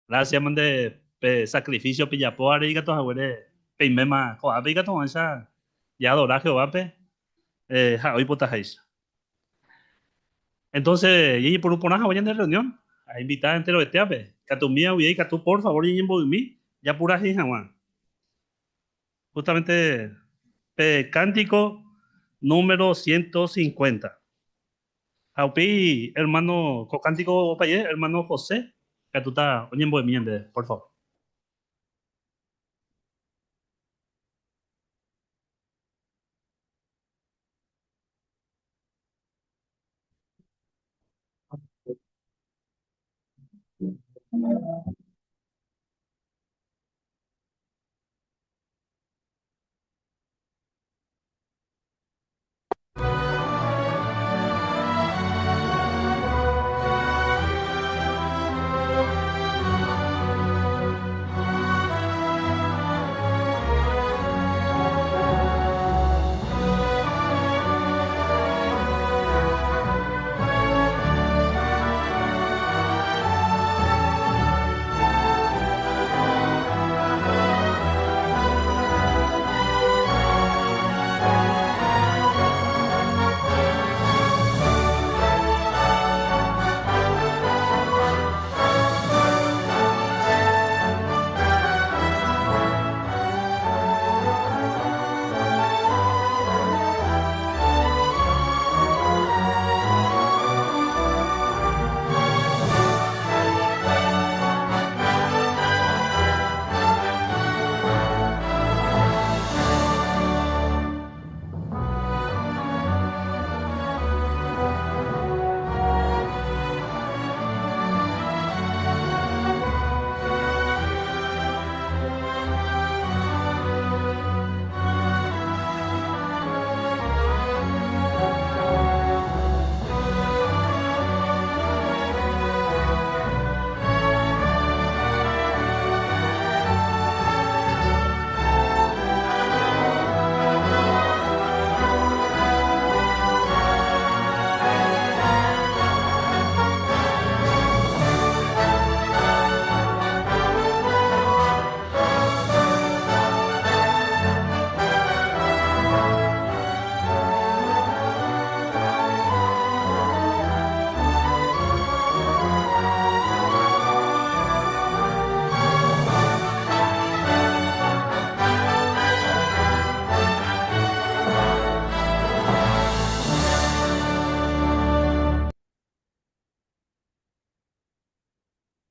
Gracias mante pe sacrificio pejapóvare ikatu haguére peiméma ko'ápe ikatu hag̃uáicha jaadora Jehovápe ha'e oipotaháicha. Entonces, ñañepyrũ porã hag̃ua ñane reunión, ainvita enterovetévape, katu umíva guive ikatu por favor ñañembo'ymi japurahéi hag̃ua. Justamente pe cántico número 150. Ha upéi hermano, ko cántico opaite hermano José ikatúta oñembo'emi ñandéve, por favor.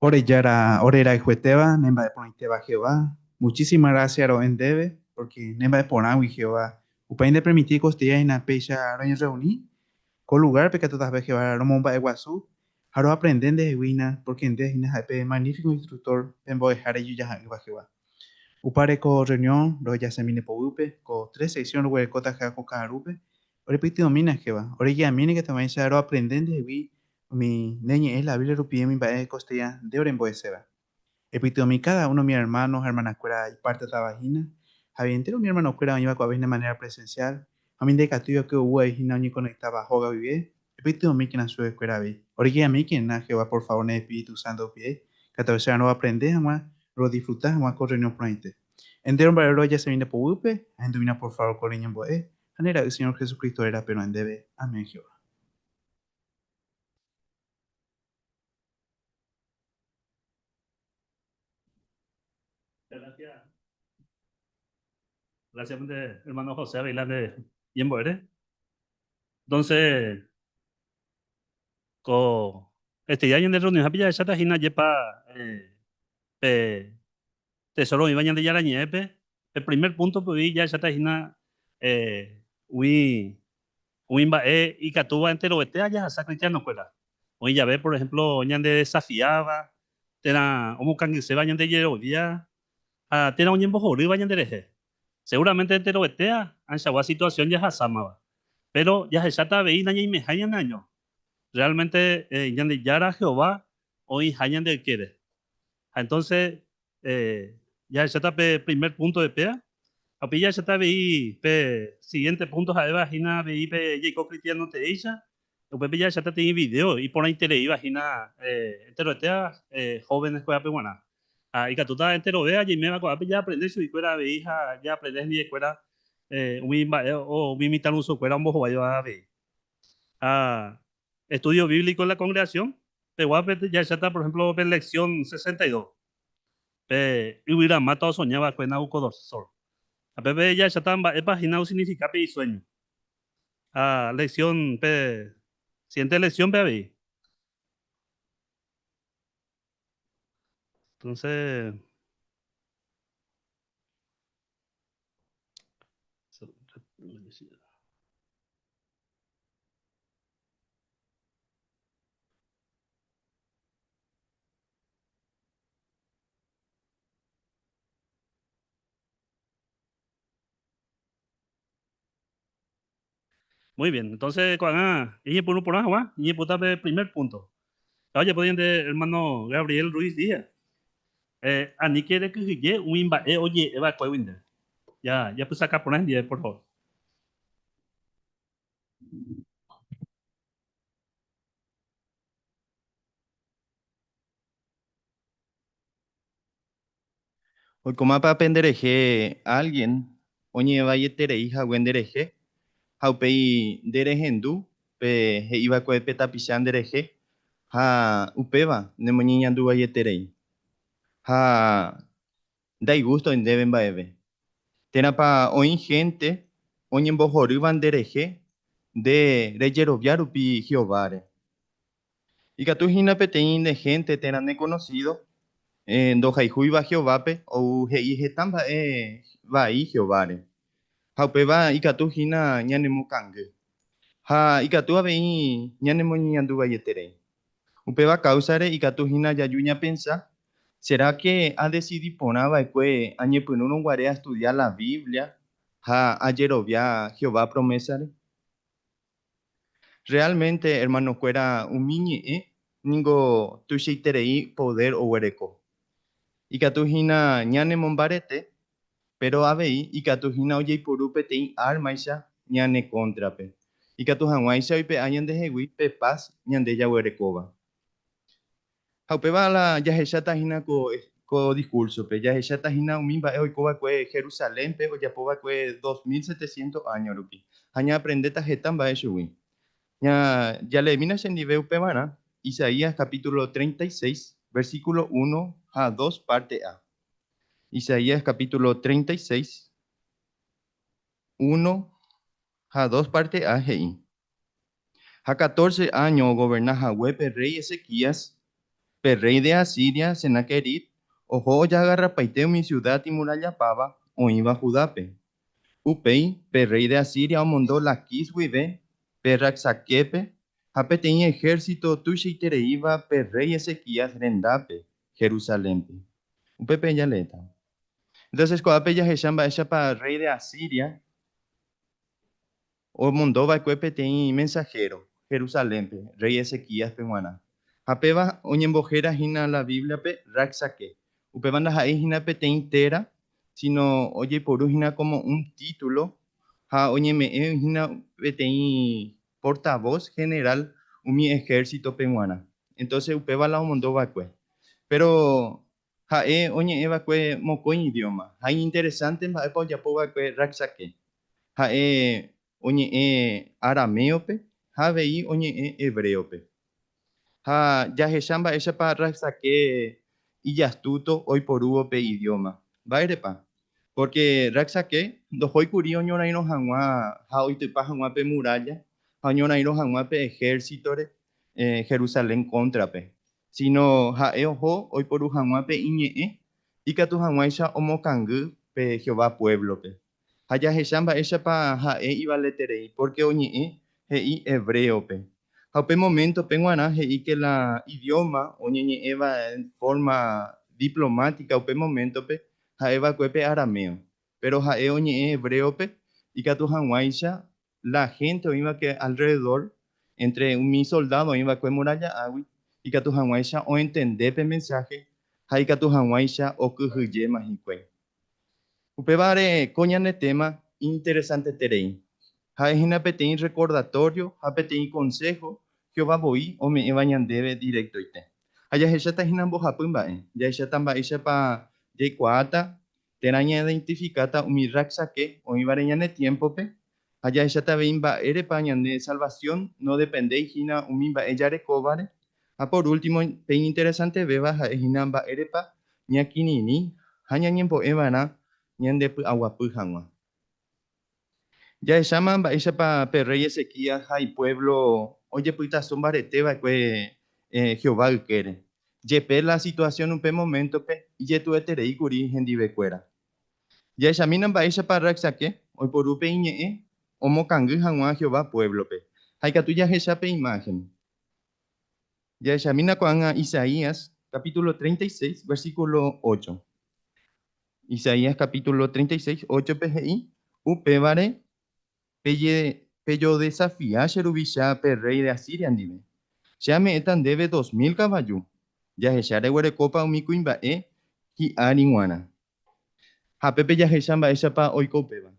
Ore Jára, ore rayhuetéva, ne mba'eporãitéva Jehová, muchísima gracia ro'e ndéve, porque ne mba'eporãgui Jehová, upéi nde permiti kosteia hína péicha roñerreuni ko lugárpe katu tahve Jehová romomba'eguasu ha roaprende ndehegui hína, porque nde hína ha'e pe magnífico instructor, pe mbo'ehára ijojaha'ỹva Jehová. Upáre ko reunión rohejasemi ne poguýpe, ko tres sección roguerekóta Jehová ko ka'arúpe, orepytyvõmína Jehová, oregiamína ikatuhag̃uáicha roaprende ndehegui Umi ne ñe'ẽ la Biblia rupive umi mba'e kosteia nde orembo'eséva. Epytyvõmi káda uno umi ermáno ha ermanakuéra ipártetava hína, ha avei entéro umi ermanokuéra oĩva ko'ápe hína manera presensiál, ha umi ndaikatúi va'ekue ou avei hína oñekonektáva hóga guive, epytyvõmíkena chupekuéra avei. Oreguiamíkena Jehová por favór ne espíritu sánto rupive, katu avecháva roaprende hag̃ua, rodisfruta hag̃ua ko rreunión porãite. Entéro mba'e rohejasemi nde poguýpe, ahendumína por favór ko reñembo'e, ha nde Ra'y Señor Jesucristo rérape ro'e ndéve. Amén, Jehová. Gracias. Gracias, hermano José Avila de ñembo'ére. Entonces, ko este día ñande reunionhápe jahecháta hína jepa eh, pe tesoro oĩva Ñandejára Ñe'ẽpe, pe primer púntope oĩ jahecháta hína eh, umi umi mba'e ikatúva enterovete jahasa kristianokuéra. Oĩ jave, por ehémplo, ñandedesafiáva, térã omokangyséva ñande jerovia ha térã oñembohorýva ñanderehe. Seguramente enterovetéa ãichagua situasión jahasámava. Péro jahecháta avei nañaimehái ñaneaño. Realmente Ñandejára Jehová oĩha ñande ykére. Ha entonce jahecháta pe primer punto de péa, ha upéi jahecháta avei pe siguiente punto ha'éva hína avei pe jaiko cristiano teéicha, upépe jahecháta peteĩ video iporãitereíva hína enteroetéva jóvenes kuérape g̃uarã. Ha ikatúta enterovéva jaiméva ko'ápe jaaprende chuguikuéra avei ha jaaprende hendivekuéra umi mba'e umi mitãrusukuéra ombohováiva avei. Ha estudio bíblico de la congregación peguápe jahecháta por ejemplo pe lección 62, pe yvyramáta osoña va'ekue Nabucodonosor. Ha pépe jahecháta mba'épa hína osignifica pe isueño. Ha lección pe siguiente lección-pe avei. Entonces, Muy bien, entonces ko'ág̃a iñepyrũ porã hag̃ua, iñepyrũta pe primer punto. Ha ojapo ñande hermano Gabriel Ruiz Díaz. Eh, aníke rekyhyje umi mba'e oje'e va'ekuégui ndéve. Ja, japysaka porã hendive, por favor. Oikómapa penderehe álgien oñe'ẽvaieterei hague nderehe ha upéi nde rehendu pe he'iva'ekue pe tapicha nderehe ha upéva nemoñeñanduvaieterei ha ndaigústoi ndéve mba'eve? Térãpa oĩ hénte oñembohorýva nderehe nde rejerovia rupi Jehováre? Ikatu hína peteĩ ne hénte térã ne konosído ndohayhúiva Jehovápe ou he'i heta mba'e vai Jehováre. Ha upéva ikatu hína ñanemokangy. Ha ikatu avei ñanemoñeñandu vaieterei. Upéva káusare ikatu hína jaju ñapensa, Sera ke adesidi porã va'ekue añepyrũrõ guare astudia la Biblia ha ajerovia Jehová promésare? Realmente, hermanokuéra, umi ñe'ẽ ningo tuichaiterei poder oguereko. Ikatu hína ñanemombarete, péro avei ikatu hína ojeipuru peteĩ ármaicha ñane kóntrape, ikatu hag̃uáicha oipe'a ñandehegui pe paz ñande jaguerekóva. Ha upéva la jahecháta hína ko, ko diskúrsope, jahecháta hína umi mba'e oiko va'ekue Jerusalénpe ojapo va'ekue 2700 áño rupi, ha ñaaprendéta heta mba'e chugui. Ña, jaleemína chendive upevarã Isaías capítulo 36, versículo 1 ha 2 párte A. Isaías capítulo 36, 1 ha 2 párte A he'i. Ha catorce áño ogoverna hague pe rréi Ezequías, pe rréi de Asiria, Senaquerib, oho ojagarrapaite umi siuda imurallapáva oĩva Judápe. Upéi pe rréi de Asiria omondo Laquis guive pe Rabsaquépe ha peteĩ ehérsito tuichaitereíva pe rréi Ezequías rendápe Jerusalénpe. Upépe jaleéta. Entonces ko'ápe jahecha mba'éichapa rréi de Asiria Omondo va'ekue peteĩ mensahéro Jerusalénpe, rréi Ezequíaspe g̃uarã. Ha péva oñembohéra hína la Bíbliape Rabsaqué. Upéva ndaha'éi hína peteĩ téra, síno ojeiporu hína kómo un título ha oñeme'ẽ hína peteĩ portavós generál umi ehérsitope g̃uarã. Entónse upéva la omondo va'ekue. Péro ha'e oñe'ẽ va'ekue mokõi idióma, ha iñinteresánte mba'épa ojapo va'ekue Rabsaqué. Ha'e oñe'ẽ araméope ha avei oñe'ẽ hebréope. Ha jahecha mba'éichapa Rabsaqué ijastúto oiporúvo pe idióma. Mba'érepa? Pórke Rabsaqué ndohói kuri oñorairõ hag̃ua ha oitypa hag̃ua pe murálla ha oñorairõ hag̃ua pe ehérsitore Jerusalén kóntrape, síno ha'e oho oiporu hag̃ua pe iñe'ẽ ikatu hag̃uáicha omokangy pe Jehová puévlope. Ha jahecha mba'éichapa ha'e ivaleterei, pórke oñe'ẽ he'i hebréope. Ha upe moméntope g̃uarã he'i ke la idióma oñeñe'ẽva en fórma diplomátika upe moméntope ha'e va'ekue pe arameo. Péro ha'e oñe'ẽ hebréope ikatu hag̃uáicha la hénte oĩva ke alrrededór, éntre umi soldádo oĩ va'ekue murálla águi, ikatu hag̃uáicha oentende pe mensáhe ha ikatu hag̃uáicha okyhyjéma hikuái. Upévare ko ñane téma iñinteresanteterei. Ha'e hína peteĩ rrekordatório ha peteĩ konsého Jehová voi ome'ẽva ñandéve direktoite. Ha jahecháta hína mbohapy mba'e, jahecháta mba'éichapa jaikuaáta térã ñaidentifikáta umi Rabsaqué oĩvare ñane tiémpope, ha jahecháta avei mba'érepa ñande salvasión nodependéi hína umi mba'e jarekóvare, ha por último pe iñinteresantevéva ha'e hína mba'érepa ñakirirĩ ha ñañembo'e va'erã ñandepy'aguapy hag̃ua. Jahecháma mba'éichapa pe rréi Ezequías ha ipuévlo ojepytaso mbarete va'ekue Jehová ykére. Jepe la situasión upe moméntope ijetu'ueterei kuri hendivekuéra. Jahechamína mba'éichapa Rabsaqué oiporu pe iñe'ẽ omokangy hag̃ua Jehová puévlope, ha ikatu jahecha pe imáhen. Jahechamína ko'ág̃a Isaías capítulo 36, versículo 8. Isaías capítulo 36, 8-pe he'i, Upévare pejodesafia che ruvicha pe rréi de Asiria ndive. Che ame'ẽta ndéve 2000 kavaju, jahecha reguerekópa umi kuimba'e hi'ári g̃uarã. Ha pépe jahecha mba'éichapa oiko upéva.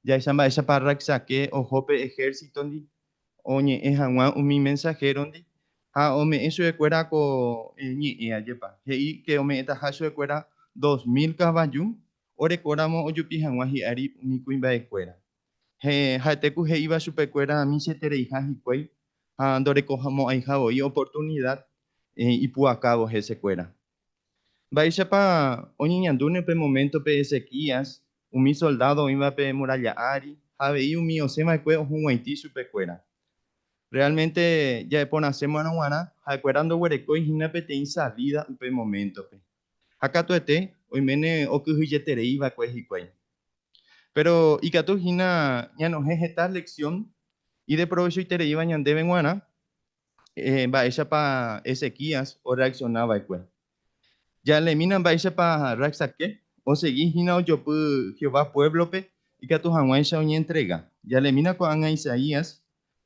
Jahecha mba'éichapa Rabsaqué oho pe ehérsitondi oñe'ẽ hag̃ua umi mensahérondi ha ome'ẽ chupekuéra ko ñe'ẽ ajépa. He'i ke ome'ẽtaha chupekuéra 2000 kavaju orekóramo ojupi hag̃ua hi'ári umi kuimba'ekuéra. Heẽ, ha'ete ku he'íva chupekuéra michĩetereiha hikuái ha ndorekomo'ãiha voi oportunidad ipu'akávo hesekuéra. Mba'éichapa oñeñandúne upe moméntope Ezequías, umi soldádo oĩva pe murálla ári ha avei umi osẽ va'ekue ohug̃uaitĩ chupekuéra? Rreálmente ja'eporãsémarõ g̃uarã, ha'ekuéra ndoguerekói hína peteĩ salída upe moméntope. Ha katuete oiméne okyhyjeterei va'ekue hikuái. Péro ikatu hína ñanohẽ heta leksión ideprovechoitereíva ñandéve g̃uarã mba'éichapa Ezequías orreaksiona va'ekue. Jaleemína mba'éichapa Rabsaqué osegi hína ojopy Jehová puévlope ikatu hag̃uáicha oñentrega. Jaleemína ko'ág̃a Isaías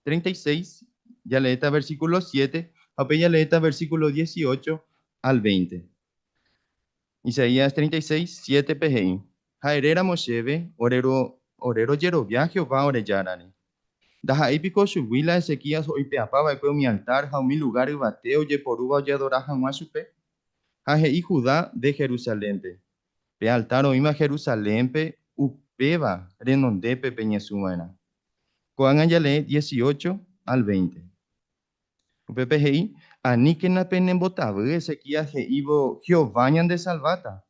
36, jaleéta versíkulo 7 ha upéi jaleéta versíkulo 18 al 20. Isaías 36, 7-pe he'i, Ha eréramo chéve, ore rojerovia Jehová ore Járare. Ndaha'éi piko chugui la Ezequías oipe'apa va'ekue umi altár ha umi lugár yvate ojeporúva ojeadora hag̃ua chupe? Ha he'i Judá de Jerusalénpe, Pe altár oĩva Jerusalénpe, upéva renondépe peñesũ va'erã. Ko'ág̃a jalee 18 al 20. Upépe he'i, Aníkena penembotavy Ezequías he'ívo, 'Jehová ñandesalváta'.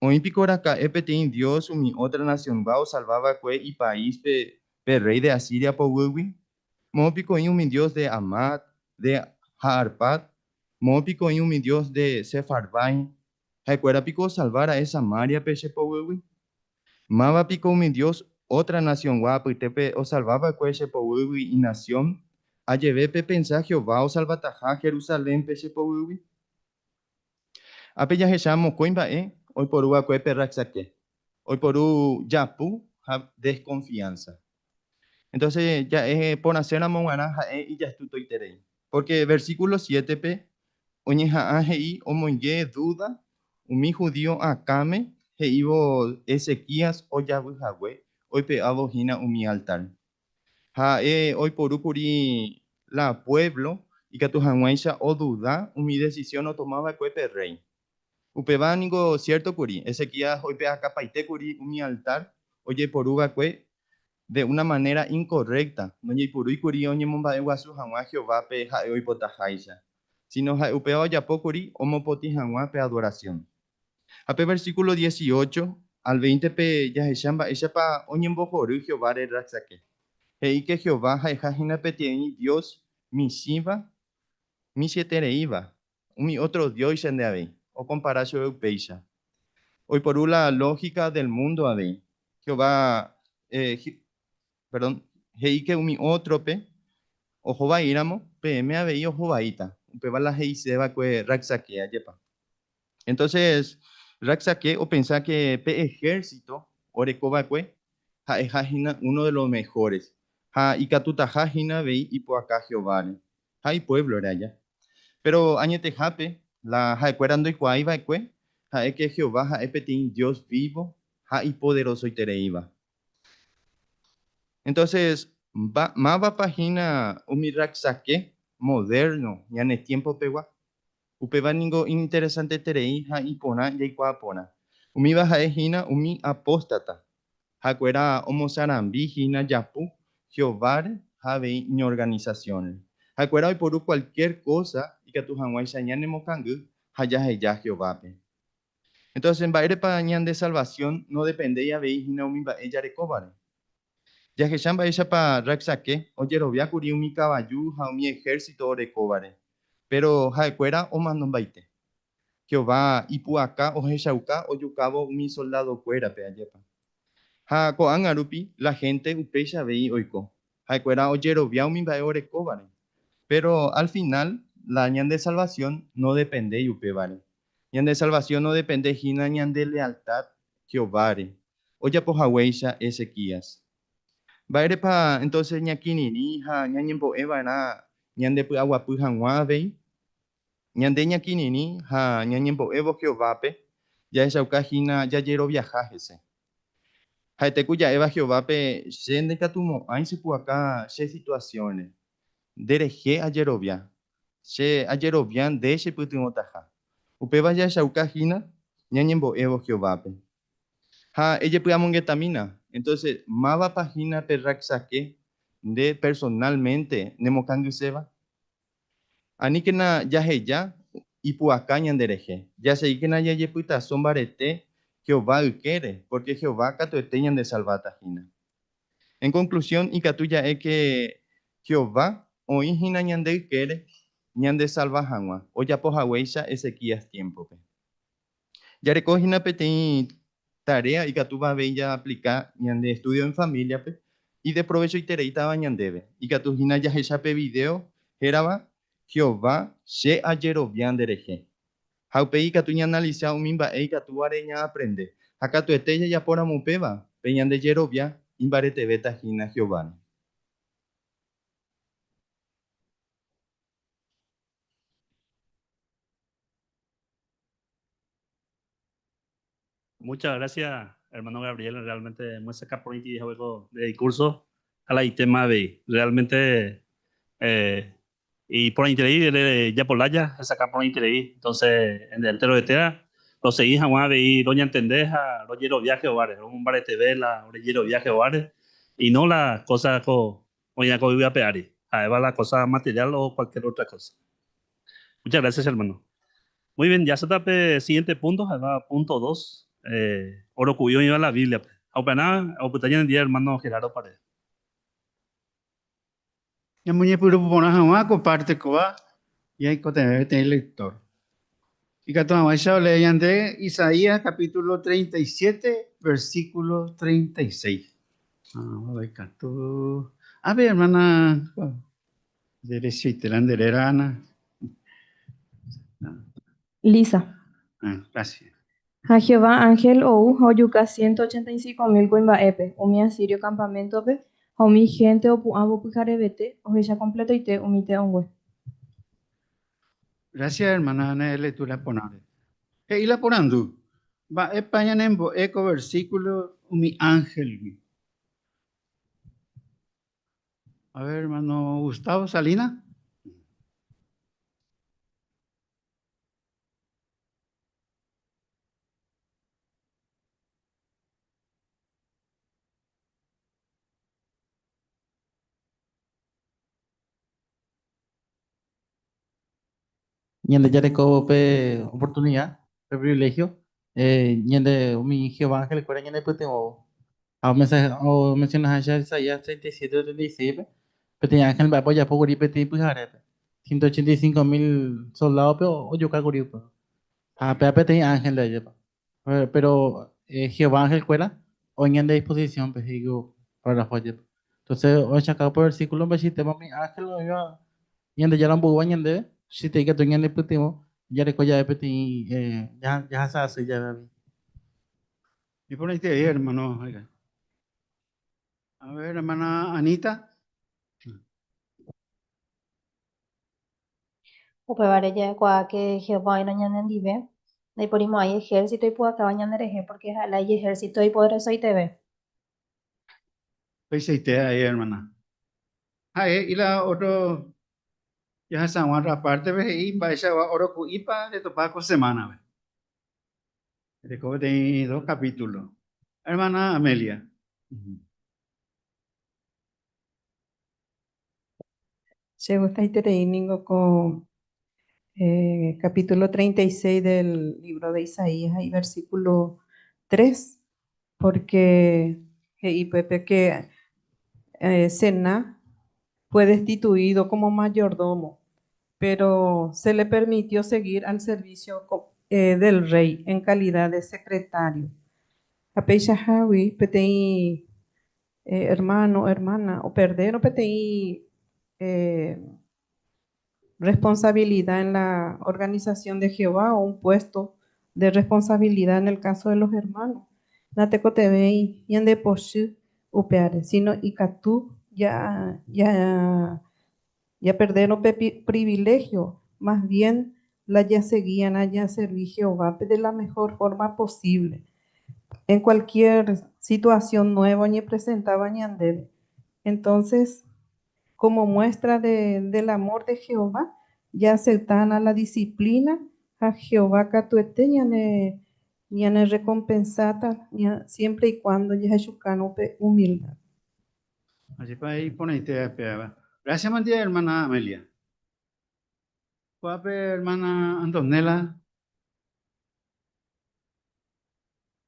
Oĩ piko raka'e peteĩ dios umi ótra nasiongua osalva va'ekue ipaíspe pe rréi de Asiria poguýgui? Moõ piko oĩ umi dios de Hamat, de ha Arpad? Moõ piko oĩ umi dios de Sefarvaim? Ha'ekuéra piko osalva ra'e Samáriape che poguýgui? Máva piko umi dios ótra nasiongua apytépe osalva va'ekue che poguýgui inasión? Ajeve pepensa Jehová osalvataha Jerusalénpe che poguýgui? Ápe jahecha mokõi mba'e oiporu va'ekue pe Rabsaqué, oiporu japu ha desconfianza. Entonces ja'e porãséramo g̃uarã ha'e ijastutoiterei, pórke versículo 7-pe oñeha'ã he'i omoinge dúda umi judío akãme he'ívo Ezequías ojavy hague oipe'ávo hína umi altár. Ha'e oiporu kuri la puévlo ikatu hag̃uáicha oduda umi desisión otoma va'ekue pe rréi. Upéva ningo siérto kuri, Ezequías oipe'akapaite kuri umi altár ojeporu va'ekue de una manéra inkorrékta, ndojeipurúi kuri oñemomba'eguasu hag̃ua Jehovápe ha'e oipotaháicha, síno ha'e upéva ojapo kuri omopotĩ hag̃ua pe adorasión. Ha pe versíkulo 18 al 20-pe jahecha mba'éichapa oñembohory Jehováre Rabsaqué. He'íke Jehová ha'eha hína peteĩ Dios michĩva, michĩetereíva, umi ótro dióicha nde avei, okompara chupe upéicha. Oiporu la lógica del mundo avei. Jehová, perdón, he'íke umi ótrope oho vaíramo, peẽme avei oho vaíta. Upéva la he'ise va'ekue Rabsaqué, ajépa. Entonces, Rabsaqué opensa ke pe ehérsito oreko va'ekue ha'eha hína uno de los mejores ha ikatutaha hína avei ipu'aka Jehováre ha ipuévlore aja. Péro añetehápe la ha'ekuéra ndoikuaái va'ekue ha'e ke Jehová ha'e peteĩ Dios vívo ha ipoderosoitereíva. Entonces, mávapa hína umi Rabsaqué moderno ñane tiempopegua? Upéva ningo iñinteresanteterei ha iporã jaikuaa porã. Umíva ha'e hína umi apóstata. Ha'ekuéra omosarambi hína japu Jehováre ha avei iñorganisasiónre. Ha'ekuéra oiporu kualkiér kósa ikatu hag̃uáicha ñanemokangy ha jaheja Jehovápe. Entónse, mba'érepa ñande salvasión nodependéi avei hína umi mba'e jarekóvare? Jahecha mba'éichapa Rabsaqué ojerovia kuri umi kavaju ha umi ehérsito orekóvare, péro ha'ekuéra omanombaite. Jehová ipu'aka ohechauka ojukávo umi soldadokuérape, ajépa. Ha ko'ág̃a rupi la hénte upéicha avei oiko, ha'ekuéra ojerovia umi mba'e orekóvare. Péro al finál la ñande salvasión nodependéi upévare. Ñande salvasión odepende hína ñande lealtad Jehováre, ojapo haguéicha Ezequías. Mba'érepa entonces ñakirirĩ ha ñañembo'e va'erã ñandepy'aguapy hag̃ua avei? Ñande ñakirirĩ ha ñañembo'évo Jehovápe jahechauka hína jajeroviaha hese. Ha'ete ku ja'éva Jehovápe, Che ndaikatumo'ãi chepu'aka che situasiõre. Nderehe ajerovia. Che ajerovia nde chepytyvõtaha. Upéva jahechauka hína ñañembo'évo Jehovápe. Ha ejepy'amongetamína, entonces, mávapa hína pe Rabsaqué nde personalmente nemokangyséva? Aníkena jaheja ipu'aka ñanderehe. Jaseíkena jajepytaso mbarete Jehová ykére, pórke Jehová katuete ñandesalváta hína. En konklusión ikatu ja'e ke Jehová oĩ hína ñande ykére ñandesalva hag̃ua, ojapo haguéicha Ezequías tiémpope. Jareko hína peteĩ taréa ikatúva avei jaaplika ñande estúdio en famíliape ideprovechoitereítava ñandéve. Ikatu hína jahecha pe vidéo hérava Jehová, che ajerovia nderehe. Ha upéi ikatu ñaanalisa umi mba'e ikatúvare ñaaprende. Ha katuete jajapóramo upéva, pe ñande jerovia imbaretevéta hína Jehováre. Muchas gracias, hermano Gabriel. Realmente muestra por de discurso a la tema de realmente eh, y por interés ya por la saca por interés. Entonces, en el entero de TEA, lo seguís a veí doña entendeja, lo llero viaje hogares, un bar TV, la llero viaje hogares, y no la cosa con oña con peari, va la cosa material o cualquier otra cosa. Muchas gracias, hermano. Muy bien, ya se tape siguiente punto, va punto 2. Oro cuyo iba la Biblia. Aupena, aupetaña en día, hermano Gerardo Paredes. Ñamoñepyrũ porã hag̃ua ko párte kóva ñaikotevẽ peteĩ lektór. Ikatu hag̃uáicha olee ñande Isaías capítulo 37, versículo 36. Ah, ikatu. A ver, hermana, derechoite la nde réra, Ana. Lisa. Ah, gracias. Ha Jehová ánhel ou ha ojuka 185 mil kuimba'épe umi asírio kampaméntope, ha umi hénte opu'ãvo pyharevete ohecha kompletoite umi te'õngue. Gracias, hermana, ne lectura porãre. He'i la porandu, Mba'épa ñanembo'e ko versículo umi ánhelgui? A ver, hermano Gustavo Salina. Ñande jareko pe oportunidad, pe privilegio, ñande umi Jehová ángelkuéra ñanepytyvõvo. Ha omensionaháicha Isaías 37 36-pe, peteĩ ángel mba'épa ojapo kuri peteĩ pyharépe. 185 mil soldádope ojuka kuri upéva. Ha péva peteĩ ángel ndajepa. Péro Jehová ángelkuéra oĩ ñande disposiciónpe, he'i ko párrafo ajépa. Entonces ohechauka upe versículo mba'eichaitépa umi ángel oĩva Ñandejára omboyva ñandéve, chete ikatu ñanepytyvõ jareko jave peteĩ jahasa asy jave avei. Iporãiterei, hermano. A ver, hermana Anita. Upévare ja'ekuaa ke Jehová oĩrõ ñanendive, ndaiporimo'ãi ehérsito ipu'akáva ñanderehe pórke ha'e la ijehérsito ipoderosoiteve. Peichaite ahí, hermana. Ha'e y la otro. Jahasa hag̃ua otra pártepe he'i mba'eichagua óro ku'ípa retopa ko semánape. Reko peteĩ dos capítulo. Hermana Amelia. Chegustaiterei ningo ko capítulo 36 del libro de Isaías ha iversículo 3, porque he'i upépe que Sená fue destituido como mayordomo, pero se le permitió seguir al servicio del rey en calidad de secretario. Ha peichahágui peteĩ hermano, hermana operdérõ peteĩ responsabilidad en la organización de Jehová o un puesto de responsabilidad en el caso de los hermanos, natekotevẽi ñandepochy upéare, sino ikatu ja, ja, japerdérõ pe privilegio, más bien la jaseguíarã jaservi Jehovápe de la mejor forma posible en cualquier situación nueva oñepresentáva ñandéve. Entonces, como muestra de, del amor de Jehová, jaaceptána la disciplina ha Jehová katuete ñane, ñane recompensáta siempre y cuando jahechukárõ pe humildad. Ajépa iporãite péva. Gracias manté hermana Amelia. Ko'ápe hermana Antonella.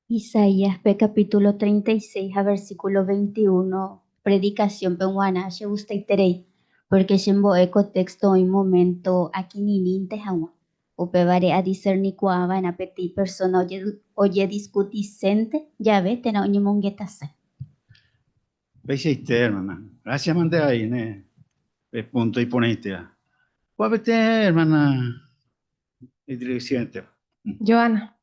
Isaías pe capítulo 36 ha versículo 21 predicación-pe g̃uarã chegustaiterei, porque chembo'e ko texto oĩ momento akirirĩnte hag̃ua. Upévare adisernikuaava'erã peteĩ persona ojediscutisénte jave térã oñemongetase. Peichaite, hermana. Gracias mante avei ne pe punto iporãitéva. Ko'ápete, hermana idirección-te. Joana.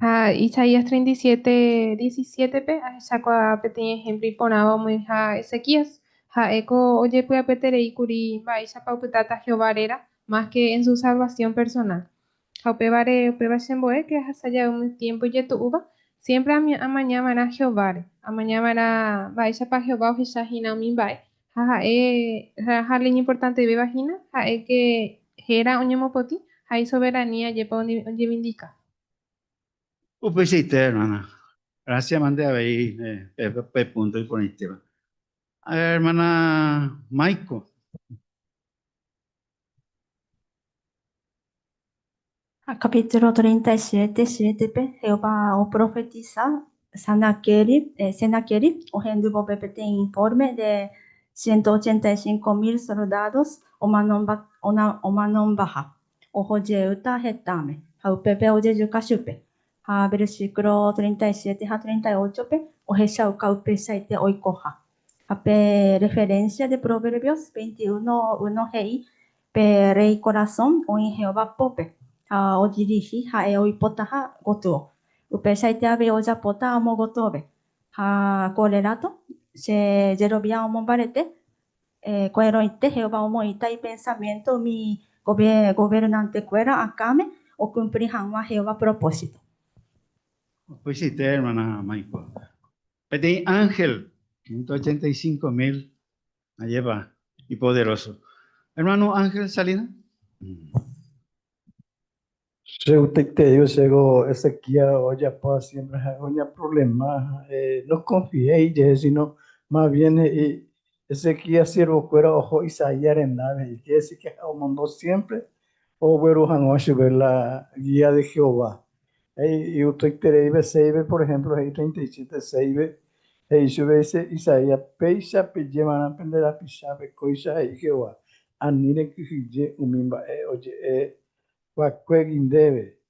Ha Isaías 37, 17-pe ahechakuaa peteĩ ehémplo iporãva omoĩha Ezequías. Ha'éko ojepy'apyeterei kuri mba'éichapa opytáta Jehová réra, más ke en su salvasión personál. Ha upévare upéva chembo'e ke ahasa jave umi tiémpo ijetu'úva, siémpre amaña va'erã Jehováre. Amaña va'erã mba'éichapa Jehová ohecha hína umi mba'e, ha ha'e ha la iñimportantevéva hína ha'e ke héra oñemopotĩ ha isoveranía jepa ojevindika. Upeichaite, hermana. Gracias mante avei pe punto iporãitéva. A ver, hermana Maiko. Ha capítulo 37, 7-pe, Jehová oprofetisa Senaquerib, Senaquerib ohendu vove peteĩ informe de 185 mil soldados omanombaha. Oho jeýta hetãme, ha upépe ojejuka chupe. Ha versículo 37 ha 38-pe ohechauka upeichaite oikoha. Ha pe referencia de Proverbios 21, 1 he'i, Pe rréi korasõ oĩ Jehová pópe, ha odirihi ha'e oipotaha gotyo. Upeichaite avei ojapóta amo gotyove. Ha ko rreláto che jerovia omombarete Ko'ẽrõite Jehová omoĩta ipensamiénto umi governantekuéra akãme okumpli hag̃ua Jehová propósito. Upeichaite, ermána Maiko. Peteĩ ánhel, 185 mil, ajépa ipoderóso. Ermáno Ángel Salinas. Che gustaiterei chéko Ezequías ojapóva siempre ha'e oñaproblema ha'e nokonfiéi ijehe sino más bien he'i Ezequías siervokuéra oho Isaías rendápe he'i quiere decir que ha'e omondo siempre ogueru hag̃ua chupe la guía de Jehová. He'i igustoiterei pe seis-pe por ejemplo he'i 37 seis-pe he'i chupe Isaías péicha pejeva'erã pende rapichápe kóicha he'i Jehová ani rekyhyje umi mba'e oje'e Va'ekuégui ndéve.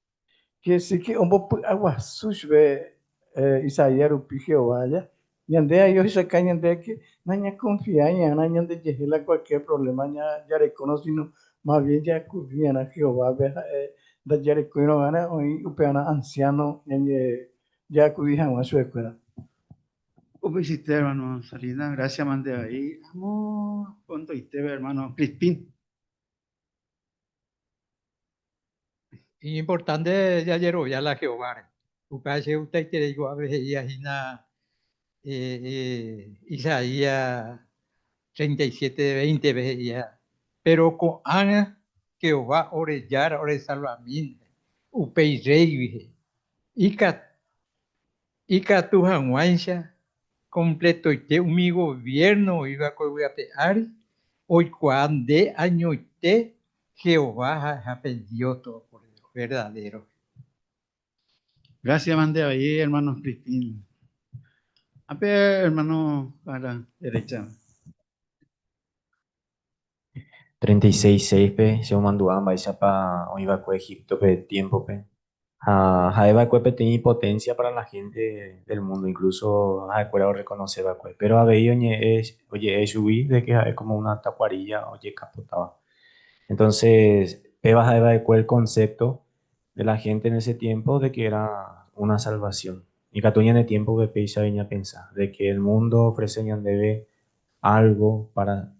Quiere decir que ombopy'aguasu chupe Isaías rupi Jehová ja. Ñande avei ohechauka ñandéve que nañakonfiái va'erã ñandejehe la cualquier problema jarekórõ, sino más bien jaakudi va'erã Jehovápe ha'e ndajarekóirõ va'erã oĩ upearã anciano jaakudi hag̃ua chupekuéra. Upeichaite hermano Salinas, gracias mante avei. Amo prontoitépe hermano Crispín. Iñimportánte jajerovia la Jehováre. Upéva che gustaiterei ko'ápe he'íva hína Isaías 37, 20-pe he'íva. Péro ko'ág̃a Jehová ore Jára oresalvamínte upe irréigui he'i, Ikatu hag̃uáicha kompletoite umi goviérno oĩva ko yvy ape ári oikuaa nde añoite Jehová ha'eha pe Dios Todopoderoso verdadéro. Gracias mante avei hermano Crispín. Ápe hermano a la derecha. 36 6-pe che omandu'a mba'éichapa oĩ va'ekue Egipto-pe tiempo-pe ha ha'e va'ekue peteĩ potencia para la gente del mundo, incluso ha'ekuéra orreconoce va'ekue, pero avei oñe'ẽ oje'e chugui de que ha'e como una takuarilla ojekapotáva. Entonces, péva ha'e va'ekue el concepto de la gente en ese tiempo de que era una salvación. Ikatu ñane tiempo-pe péicha ñapensa, de que el mundo ofrece ñandéve algo para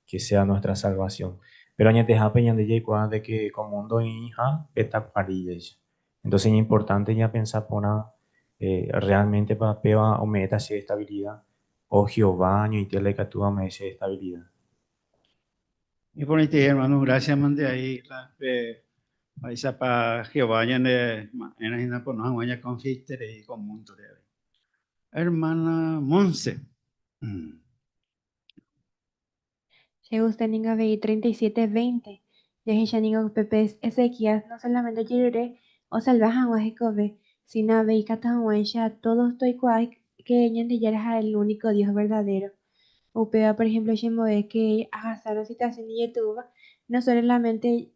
que sea nuestra salvación. Pero añetehápe ñande jaikuaa de que ko mundo oĩha pe takuaríllaicha. Entonces iñimportante ñapensa porã realmente-pa péva ome'ẽta che estabilidad o Jehová añoite la ikatúva ome'ẽ che estabilidad. Iporãite hermano, gracias mante ahí la pe mba'éichapa Jehová ñane ma'ẽrã hína pono hag̃ua ñakonfiaiterei ko mundo-re avei. Hermana Monse. Che gusta ningo avei 37, 20. Jahecha ningo upépe Ezequías no solamente ojerure osalva hag̃ua hekove, sino avei ikatu hag̃uáicha todos toikuaa que Ñandejára ha'e el único Dios verdadero. Upéva, por ejemplo, chembo'e que ahasárõ situación ijetu'úva, no solamente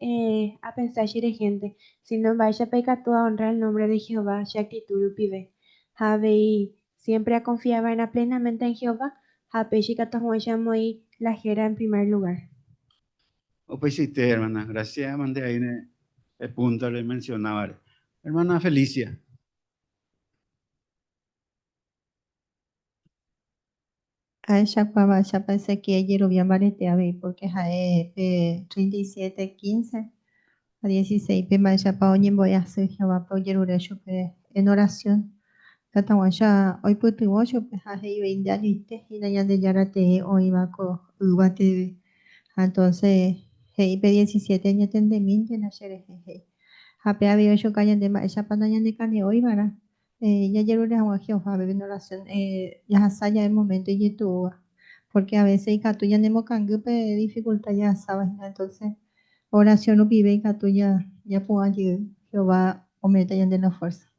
apensa cherehénte, sino mba'éichapa ikatu ahonra el nombre de Jehová che actitud rupive. Ha avei siempre aconfiava'erã plenamente en Jehová ha péicha ikatu hag̃uáicha amoĩ la héra en primer lugar. Upeichaite, hermana. Gracias, mante ahí en el punto le mencionaba. Hermana Felicia. Ahechakuaa mba'éichapa Ezequías ijerovia mbarete avei, pórke ha'e pe 37, 15 ha 16-pe mba'éichapa oñembo'e asy Jehovápe ojerure chupe en orasión. Ikatu hag̃uáicha oipytyvõ chupe ha he'ive nde añoite hína Ñandejára tee oĩva ko yvateve. Ha entónse he'i pe 17 eñatendemíntena cherehe, he'i. Ha pe avei ohechuka ñande mba'éichapa nañanekane'õiva'erã Jajerure hag̃ua Jehovápe en oración jahasa jave momento ijetu'úva, porque a veces ikatu ñanemokangy pe dificultad jahasáva hína, entonces oración rupive ikatu japu'ã jey Jehová ome'ẽta ñande la fuerza.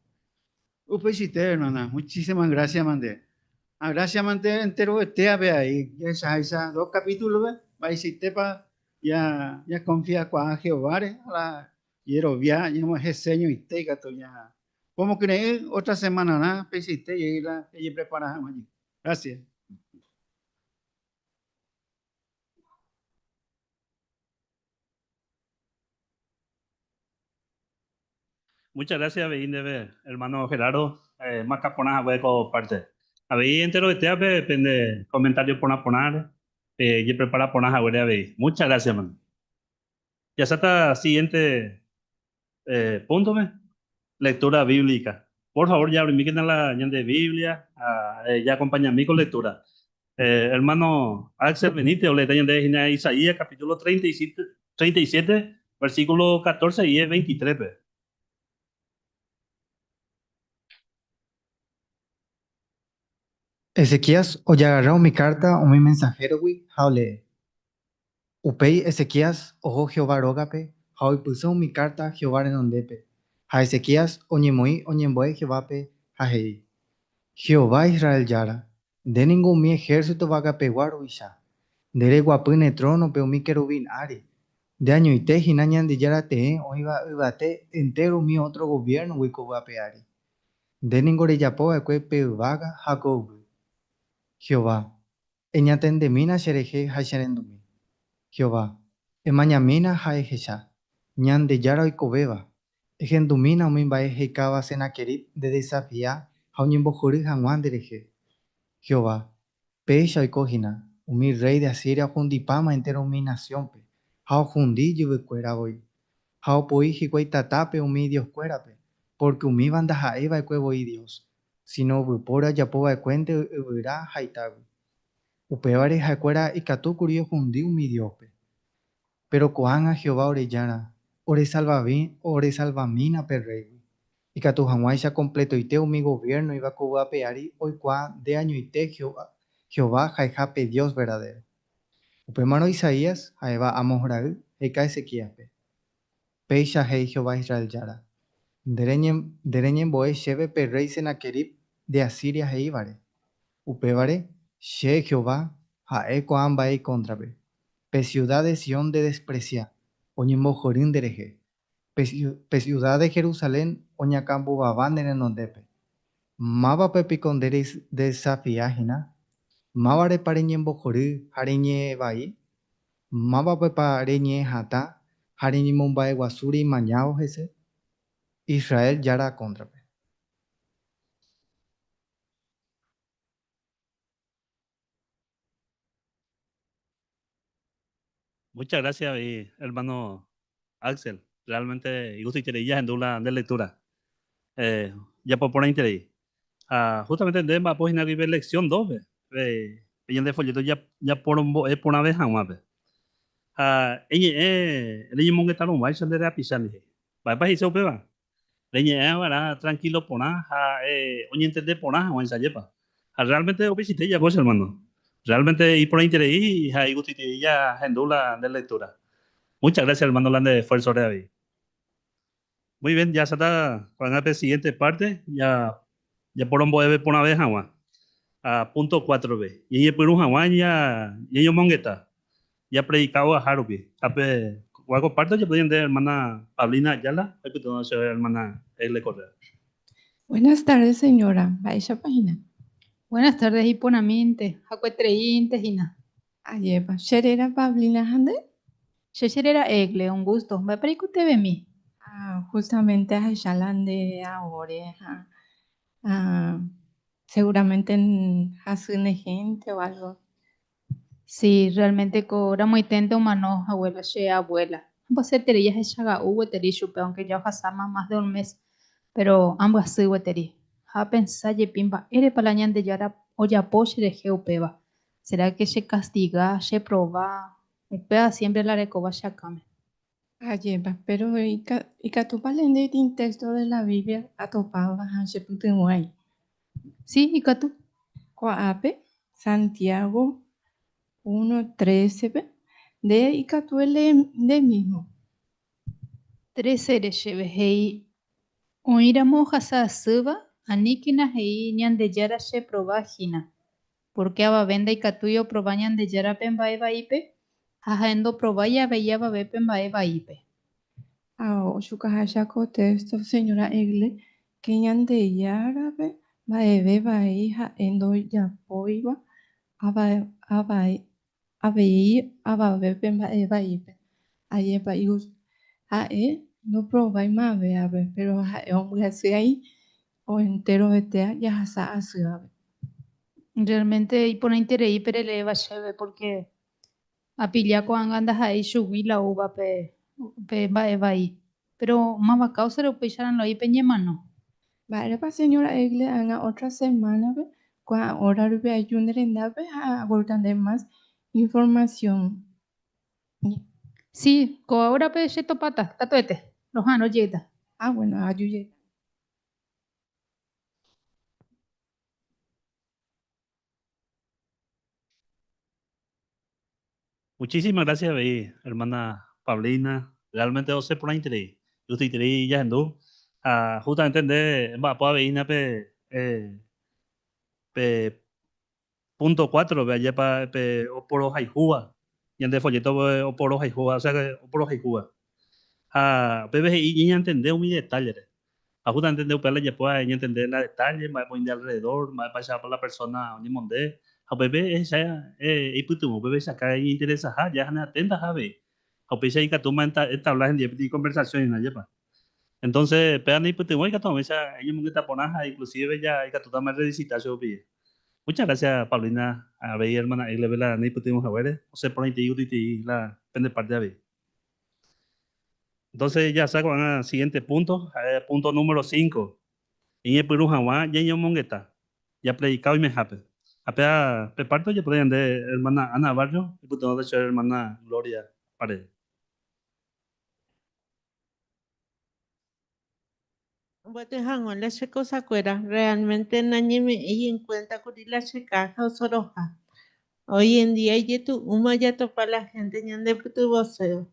Upeichaite, hermana, muchísimas gracias mante. Ha gracias mante enterovetéape avei, jahechaháicha dos capítulo-pe mba'eichaitépa ñakonfiakuaa Jehováre ha la jerovia ñamohese ñoite ikatu ña Pomokyre'ỹ otra semanarã peichaite jey la ejeprepara hag̃ua jey. Gracias. Muchas gracias avei ndéve, hermano Gerardo, makã porã hague ko parte. Avei enterovetévape pende comentario porã porãre, pejeprepara porã haguére avei. Muchas gracias, hermano. Jaháta siguiente punto-pe, lectura bíblica. Por favor, jaabrimíkena la ñande Biblia ha jaakompañami ko lectura. Hermano Axel Benítez oleéta ñandéve hína Isaías capítulo 37, versículo 14 y 23-pe. Ezequías ojagarra umi kárta umi mensahérogui ha olee. Upéi Ezequías oho Jehová rógape ha oipysõ umi kárta Jehová renondépe, ha Ezequías oñemoĩ oñembo'e Jehovápe ha he'i, Jehová Israel Jára, nde ningo umi ehérsito vagapegua ruvicha, nde reguapy ne trónope umi keruvín ári, nde añoite hína Ñandejára tee oĩva yvate entéro umi ótro goviérnogui ko yvy ape ári. Nde ningo rejapo va'ekue pe yvága ha ko yvy. Jehová, Eñatendemína cherehe ha cherendumi. Jehová, emañamína ha ehecha, Ñandejára oikovéva, ehendumína umi mba'e he'ikáva Senaquerib ndedesafia ha oñembohory hag̃ua nderehe. Jehová, péicha oiko hína, umi rréi de Asiria ohundipáma entéro umi nasiónpe ha ohundi ijyvykuéra voi. Ha opoi hikuái tatápe umi idioskuérape, pórke umíva ndaha'éi va'ekue voi dios, síno yvypóra ojapo va'ekuénte yvyra ha itágui. Upévare ha'ekuéra ikatu kuri ohundi umi dióspe. Péro ko'ág̃a Jehová ore Jára, oresalvamína pe rréigui, ikatu hag̃uáicha kompletoite umi goviérno oĩva ko yvy ape ári oikuaa nde añoite Jehová ha'eha pe Dios verdadéro. Upémarõ Isaías, ha'éva Amoz ra'y, he'ika Ezequíaspe, Péicha he'i Jehová Israel Jára, 'Nde reñembo'e chéve pe rréi Senaquerib de Asiria he'ívare. Upévare, che, Jehová, ha'e ko'ã mba'e ikóntrape, Pe siuda de Sion ndedespresia, oñembohory nderehe. Pe siuda de Jerusalén oñakãmbovava ne renondépe. Mávape piko nde redesafia hína? Mávarepa reñembohory ha reñe'ẽ vai? Mávapepa reñe'ẽ hatã ha reñemomba'eguasu reimañávo hese? Israel Jára kóntrape. Muchas gracias, hermano Axel. Realmente igustoiterei jahendu la nde lectura. Japo porãiterei. Ha justamente nde mba'apo hína guive lección 2-pe, pe ñande folleto japorombo'e porãve hag̃uápe. Ha eñe'ẽ reñemongetarõguáicha nde rapicha ndive. Mba'épa he'ise upéva? Reñe'ẽ va'erã trankílo porã ha oñentende porã hag̃uáicha, ajépa? Ha rreálmente upeichaite japo che ermáno. Rreálmente iporãiterei ha igustoiterei jahendu la nde lektúra. Muchas gracias ermáno la nde esfuérzore avei. Muy bien, jaháta ko'ág̃a pe siguiente parte japorombo'eve porãve hag̃ua. Ha punto cuatro-pe, ñañepyrũ hag̃ua ñañomongeta. Japredika ogaha rupi. Ha pe kua ko parte ojapo ñande hermana Pablina Ayala, oipytyvõ che hermana Egle Correa. Buenas tardes señora, mba'éichapa hína? Buenas tardes, iporãmínte, hakuetereínte hína. Ajépa, che réra Pablina ha nde? Che che réra Egle, un gusto. Mba'épa reikotevẽmi? Ah, justamente ahecha la nde aóre ha ah, seguramente hasy ne hénte o algo. Sí, realmente ko ramoiténte omano abuela, che abuela. Ambyasyeterei jahechaga'u gueteri chupe, aunque ya ohasáma más de un mes, pero ambyasy gueteri. Ha apensa jepi mba'érepa la Ñandejára ojapo cherehe upéva. Será que chekastiga, cheprova? Upéva siempre la arekóva che akãme. Ajépa, péro ikatúpa lendéiti un téxto de la Biblia atopáva ha chepytyvõai? Sí, ikatu. Ko'ápe, Santiago 1:13-pe, nde ikatu elee nde mísmo. Trece-re chéve he'i, Oĩramo ohasa asýva, aníkena he'i Ñandejára cheprova hína, pórke avave ndaikatúi oprova Ñandejárape mba'e vaípe, ha ha'e ndoprovái avei avavépe mba'e vaípe. Ha ochukaháicha ko téxto señora Egle, ke Ñandejárape mba'eve vai ha'e ndojapóiva avei avavépe mba'e vaípe. Ajépa ha'e ndoprovái mavévape, péro ha'e ombyasy ai enterovetéa jahasa asývape. Realmente iporãiterei pe releéva chéve pórke apilla ko'ág̃a ndaha'éi chugui la oúva pe pe mba'e vai. Péro máva káusare upéicharã oĩ pe ñemano. Mba'érepa señora Egle ág̃a ótra semánape ko'ã óra rupi aju nde rendápe ha aguerúta nde mas informasión. Sí, ko'ã órape che topáta, katuete, roha'arõ jeýta. Ah, bueno, aju jeýta. Muchísimas gracias avei, hermana Pablina. Realmente osẽ porãiterei. Igustoiterei jahendu. Ha justamente nde emba'apo avei hína pe, pe punto cuatro-pe ajépa pe oporohayhúva, ñande folleto oporohayhúva, o sea que oporohayhúva. Ha upépe he'i ñañantende umi detalle-re. Ha justamente nde upéva la ejapóva eñantende la detalle, mba'épa oĩ nde alrededor, mba'épa la persona oñemonde, ha upépe ehecha eipytyvõ, upépe ehechaka iñinteresaha, ja ne atentaha avei. Ha upéicha ikatúma entabla hendive peteĩ conversación hína, ajépa. Entonces, péva neipytyvõ ikatu hag̃uáicha eñemongeta porã ha inclusive ja ikatútama errevisita chupe. Muchas gracias Paulina avei hermana Egle-pe la neipytyvõ haguére, osẽ porãitei gutuitei la pende parte avei. Entonces jahasa ko'ág̃a siguiente punto, ha'e punto número cinco, Eñepyrũ hag̃ua ñañomongeta, japredika oimehápe. Ha péva pe parte ojapo ñande hermana Ana Barrio, oipytyvõta che hermana Gloria Paredes. Amboaty hag̃ua la che kosakuéra, realmente nañeme'ẽi en cuenta kuri la che caja osoroha. Hoy en día ijetu'úma jatopa la gente ñandepytyvõséva.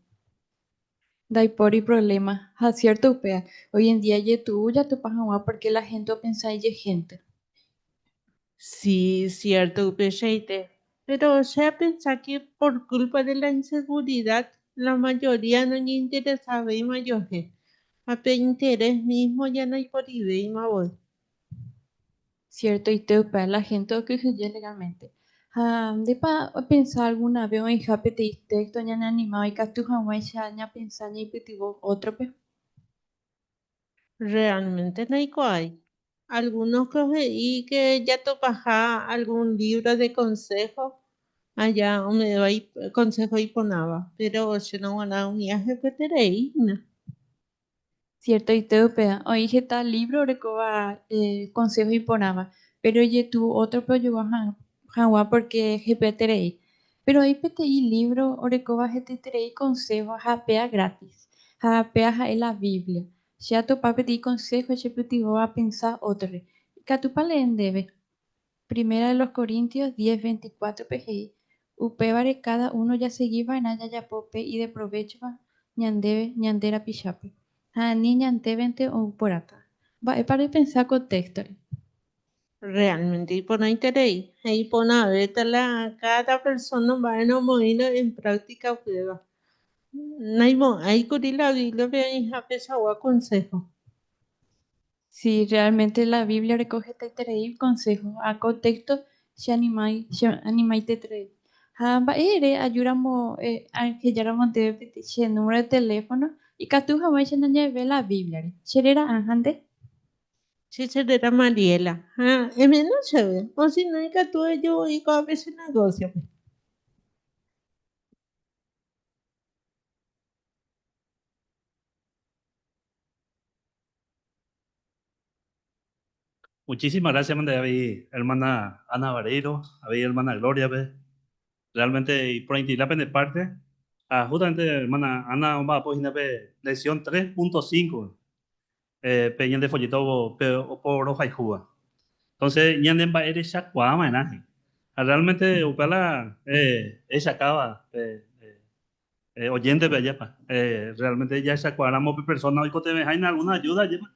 Ndaipóri problema, ha cierto upéva, hoy en día ijetu'u jatopa hag̃ua porque la gente opensa ijehénte. Sí, cierto upeichaite. Pero che apensa que por culpa de la inseguridad la mayoría noñeinteresavéima ojoehe, ha pe interés mismo ja ndaiporivéima voi. Ciertoite upéva, la gente okyhyje legalmente. Ha ndépa opensa alguna vez oĩha peteĩ texto ñaneanimáva ikatu hag̃uáicha ñapensa ñaipytyvõ ótrope? Realmente ndaikuaái. Algunos ko he'i que jatopaha algún libro de consejo aja ome'ẽva consejo iporãva, pero chéno g̃uarã umi ahepyeterei hína. Ciertoite upéva, oĩ heta libro orekóva consejo iporãva, pero ijetu'u ótrope ojogua hag̃ua porque hepyeterei. Pero oĩ peteĩ libro orekóva hetaiterei consejo ha péa gratis, ha péa ha'e la Biblia. Che atopa peteĩ consejo chepytyvõva apensa ótrore. Ikatúpa lee ndéve? Primera de los Corintios diez, veinticuatro-pe he'i, Upévare káda uno jasegi va'erã jajapo pe ideprovéchova ñandéve ñande rapichápe, ha ani ñandévente ou porãta. Mba'épa repensa ko téxtore? Realmente iporãiterei ha iporãvéta la káda persóna mba'érõ omoĩrõ en práctica upéva. Naimo'ãi kuri la Bíbliape oĩha peichagua konsého. Si, realmente la Biblia oreko hetaiterei consejo ha ko texto che animái, che animaiteterei. Ha mba'e ere ajúramo ahejáramo ndéve peteĩ che número de teléfono ikatu hag̃uáicha nañe'ẽve la Bíbliare. Che réra Ã ha nde? Che che réra Mariela. Ha eme'ẽna chéve, o si no ikatu eju voi ko'ápe che negósiope. Muchísimas gracias, mande avei hermana Ana Vareiro, avei hermana Gloria-pe. Realmente iporãitila pende parte. Ha justamente hermana Ana omba'apo hína pe lección 3.5 pe ñande folleto pe oporohayhúva. Entonces ñande mba'erechakuaa va'erã he'i. Ha realmente upéva la ehechakáva pe Oyéntepe ajépa. Realmente jahechakuaáramo pe persona oikotevẽháina alguna ayuda ajépa,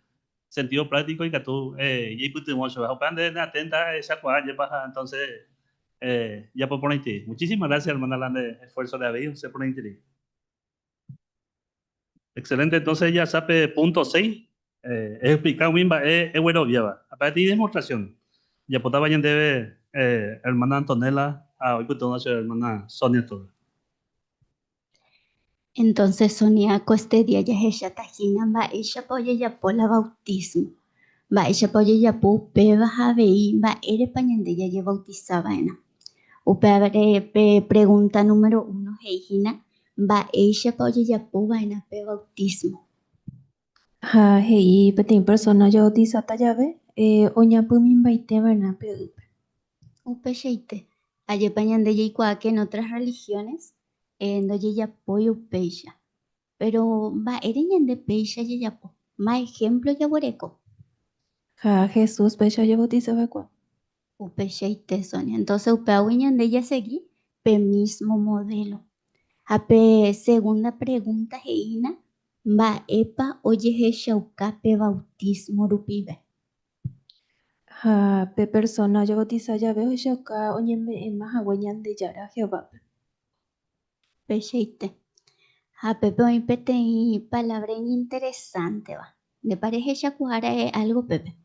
sentido práctico ikatu jaipytyvõ chupe. Ha upéva nde neatenta ehechakuaa ajépa ha entonces japo porãiterei. Muchísimas gracias hermana la nde esfuerzo-re avei osẽ porãiterei. Excelente, entonces jahasa pe punto seis, Eexplika umi mba'e egueroviáva. Ha peteĩ demostración ojapótava ñandéve hermana Antonella ha oipytyvõva che hermana Sonia Torres. Entonces Sonia, ko este día jahecháta hína mba'éichapa ojejapo la bautismo, mba'éichapa ojejapo upéva ha avei mba'érepa ñande jajebautisa va'erã. Upévare pe pregunta número uno he'i hína mba'éichapa ojejapo va'erã pe bautismo. Ha he'i peteĩ persóna ojevautisáta jave, oñapymimbaite va'erã pe ýpe. Upeichaite, ajépa ñande jaikuaa que en otras religiones ndojejapói upéicha. Péro mba'ére ñande péicha jajapo? Ma ehémplo jaguereko. Ha Jesús péicha ojevautisa va'ekue. Upeichaite, Sonia. Entonces upévagui ñande jasegi pe mismo modelo. Ha pe segunda pregunta he'ína, mba'épa ojehechauka pe bautismo rupive? Ha pe persóna ojevautisa jave ohechauka oñeme'ẽma hague Ñandejára Jehovápe. Upeichaite. Ha pépe oĩ peteĩ palávra iñinteresánteva. Ndépa rehechakuaa ra'e álgo pépe?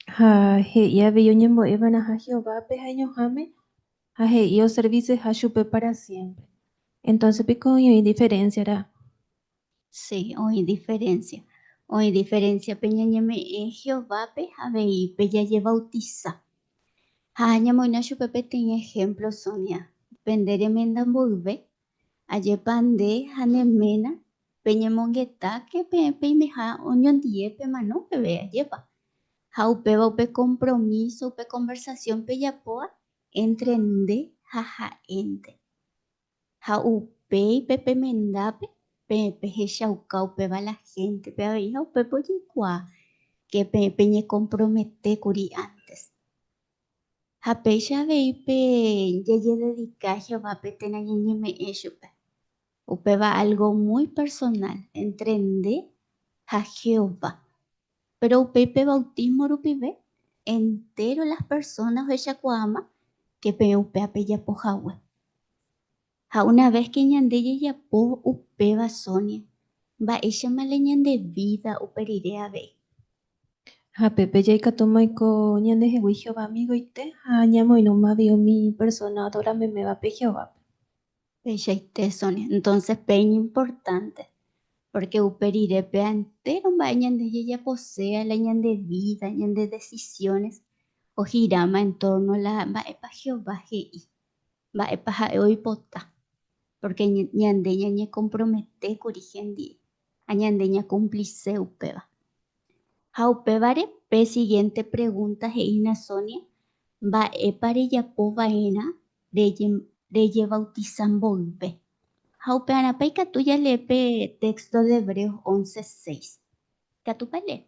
Ha he'i avei oñembo'e va'erãha Jehovápe ha'eñoháme ha he'i oserviseha chupe pára siémpre. Entónse piko oĩ oĩ diferénsia ra'e? Sí, oĩ diferénsia. Oĩ diferénsia pe ñañeme'ẽ Jehovápe ha avei pe jajevautisa. Ha ñamoĩna chupe peteĩ ehémplo, Sonia, pende remenda mboyve, ajépa nde ha ne ména peñemongetáke peẽ peimeha oñondie pemano peve, ajépa? Ha upéva upe kompromíso, upe konversasión pejapóva éntre nde ha ha'énte. Ha upéi pe pemendápe Peẽ pehechauka upéva la héntepe avei ha upépe ojeikuaa ke peẽ peñekompromete kuri ántes. Ha péicha avei pe jajededika Jehovápe térã ñañeme'ẽ chupe. Upéva álgo muy personál éntre nde ha Jehová. Péro upéi pe vautísmo rupive, entéro las persóna ohechakuaáma ke peẽ upéva pejapo hague. Ha una ves ke ñande jajapo upéva Sonia, mba'éichama la ñande vída upe rire avei? Ha pépe jaikatúma oiko ñandehegui Jehová amigoite ha ñamoirũma avei umi persóna oadora memévape Jehovápe. Peichaite, Sonia. Entonces pe iñimportánte, pórke upe rire pe entéro mba'e ñande jajaposéa la ñande vída, ñande decisiones, ohiráma en torno la mba'épa Jehová he'i. Mba'épa ha'e oipota? Pórke ñande ñañekompromete kuri hendive ha ñande ñakumplise upéva. Ha upévare pe sigiénte pregúnta he'ína Sonia, Mba'épa rejapo va'erã rejevautisa mboyve? Ha upearãpa ikatu jalee pe téxto de Hebreos 11:6. Ikatúpa elee?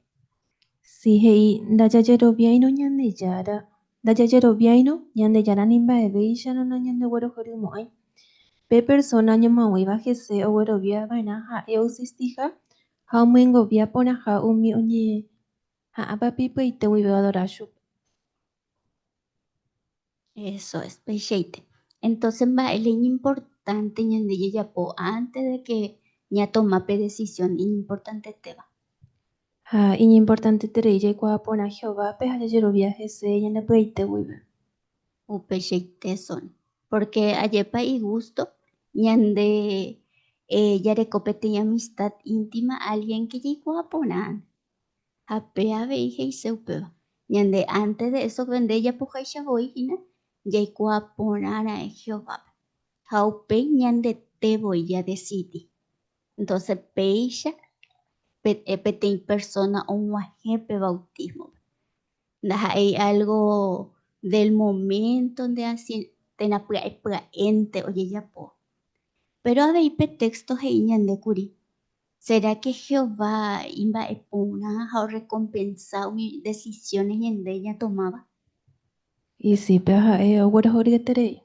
Si, he'i, Ndajajeroviáirõ Ñandejára, ndajajeroviáirõ Ñandejára ni mba'evéicharõ nañandeguerohorymo'ãi. Pe persóna oñemoag̃uíva hese oguerovia va'erã ha'e oexistiha ha omyengovia porãha umi oñeha'ãvape ipy'aite guive oadora chupe. Eso es, peichaite. Entonces mba'e la iñimportánte ñande jajapo antes de que ñatoma pe decisión iñimportantetéva? Ha iñimportanteterei jaikuaa porã Jehovápe ha jajerovia hese ñande py'aite guive. Upeichaite son. Pórke ajépa igústo ñande jareko peteĩ amistad íntima álgien ke jaikuaa porã. Ha pe avei he'ise upéva. Ñande ántes de eso nde japoháicha voi hína jaikuaa porã ra'e Jehovápe. Ha upéi ñandete voi jadesidi. Entónse péicha peteĩ persóna og̃uahẽ pe vautísmope. Ndaha'éi álgo del moménto nde así térã pya'e pya'énte ojejapo. Péro avei pe téxto he'i ñande kuri Sera ke Jehová imba'eporã ha orrekompensa umi decisiones ñande ñatomáva? Isýpe ha'e oguerohoryeterei.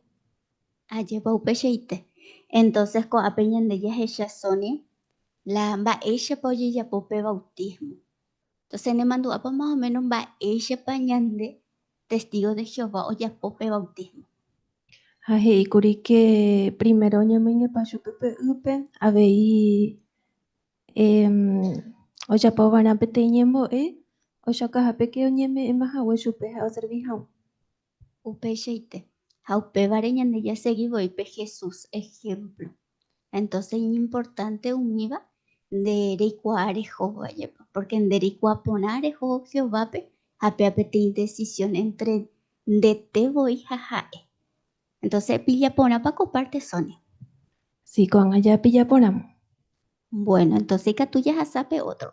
Ajépa upeichaite. Entonces ko'ápe ñande jahecha Sonia la mba'éichapa ojejapo pe bautismo. Entonces nemandu'ápa más o menos mba'éichapa ñande testigos de Jehová ojapo pe bautismo. Ha he'i kuri ke primero oñemoingepa chupe pe ýpe, avei ojapo va'erã peteĩ ñembo'e ochokahápe ke oñeme'ẽma hague chupe ha oservi hag̃ua. Upeichaite. Ha upévare ñande jasegi voi pe Jesús ehémplo. Entonces iñimportánte umíva nde reikuaa rehóva jepe, pórke nde reikuaa porã reho Jehovápe ha péva peteĩ desisión éntre ndete voi ha ha'e. Entonces epilla porãpa ko párte, Sonia? Si, ko'ág̃a japilla porãma. Bueno, entonces ikatu jahasa pe ótro.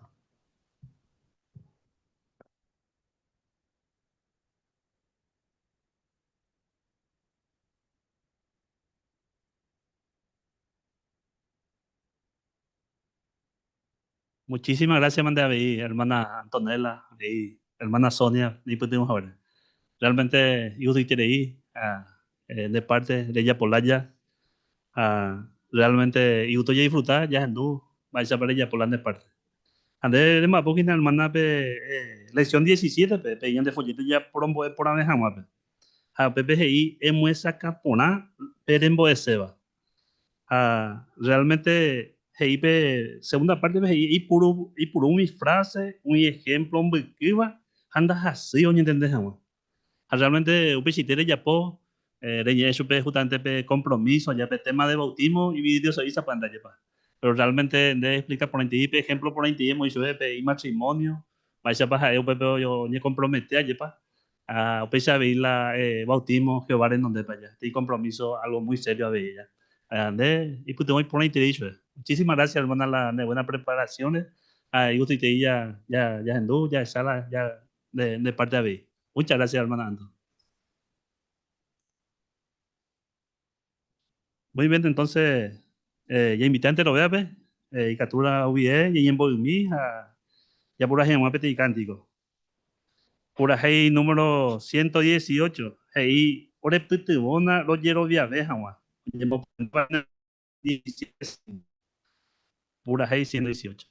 Muchísimas gracias mante avei hermana Antonella, avei hermana Sonia neipytyvõ haguére. Realmente igustoiterei nde parte rejapo lája ha realmente igusto jadisfruta jahendu mba'éichapa rejapo la nde parte. Ha nde remba'apo hína hermana pe lección diecisiete-pe pe ñande folleto japorombo'e porãve hag̃uápe. Ha upépe he'i emyesakã porã pe rembo'eséva. Ha realmente he'i pe segunda parte-pe he'i eipuru eipuru umi frase, umi ejemplo mbykýva ha ndahasýi oñentende hag̃ua. Ha realmente upeichaite rejapo reñe'ẽ chupe justamente pe compromiso aja pe tema de bautismo ividrioso'i sapy'ánte ajépa. Pero realmente nde explica porãitei pe ejemplo porãitei emoĩ chupe pe imatrimonio, mba'éichapa ha'e upépe oñekompromete ajépa Ha upéicha avei la bautismo Jehová renondépe aja, peteĩ compromiso algo muy serio avei aja. Ha nde ipytyvõ iporãiterei chupe. Muchísimas gracias hermana la nde buena preparación-re ha igustoiterei ja jahendu, jahecha la ja nde parte avei. Muchas gracias hermana Anto. Muy bien, entonces jainvita enterovéape. Ikatúra guive ñañembo'ymi ha japurahéi hag̃ua peteĩ kántiko. Purahéi número 118 he'i orepytyvõna rojeroviave hag̃ua. Oñemopyenda 17 Purahéi 118.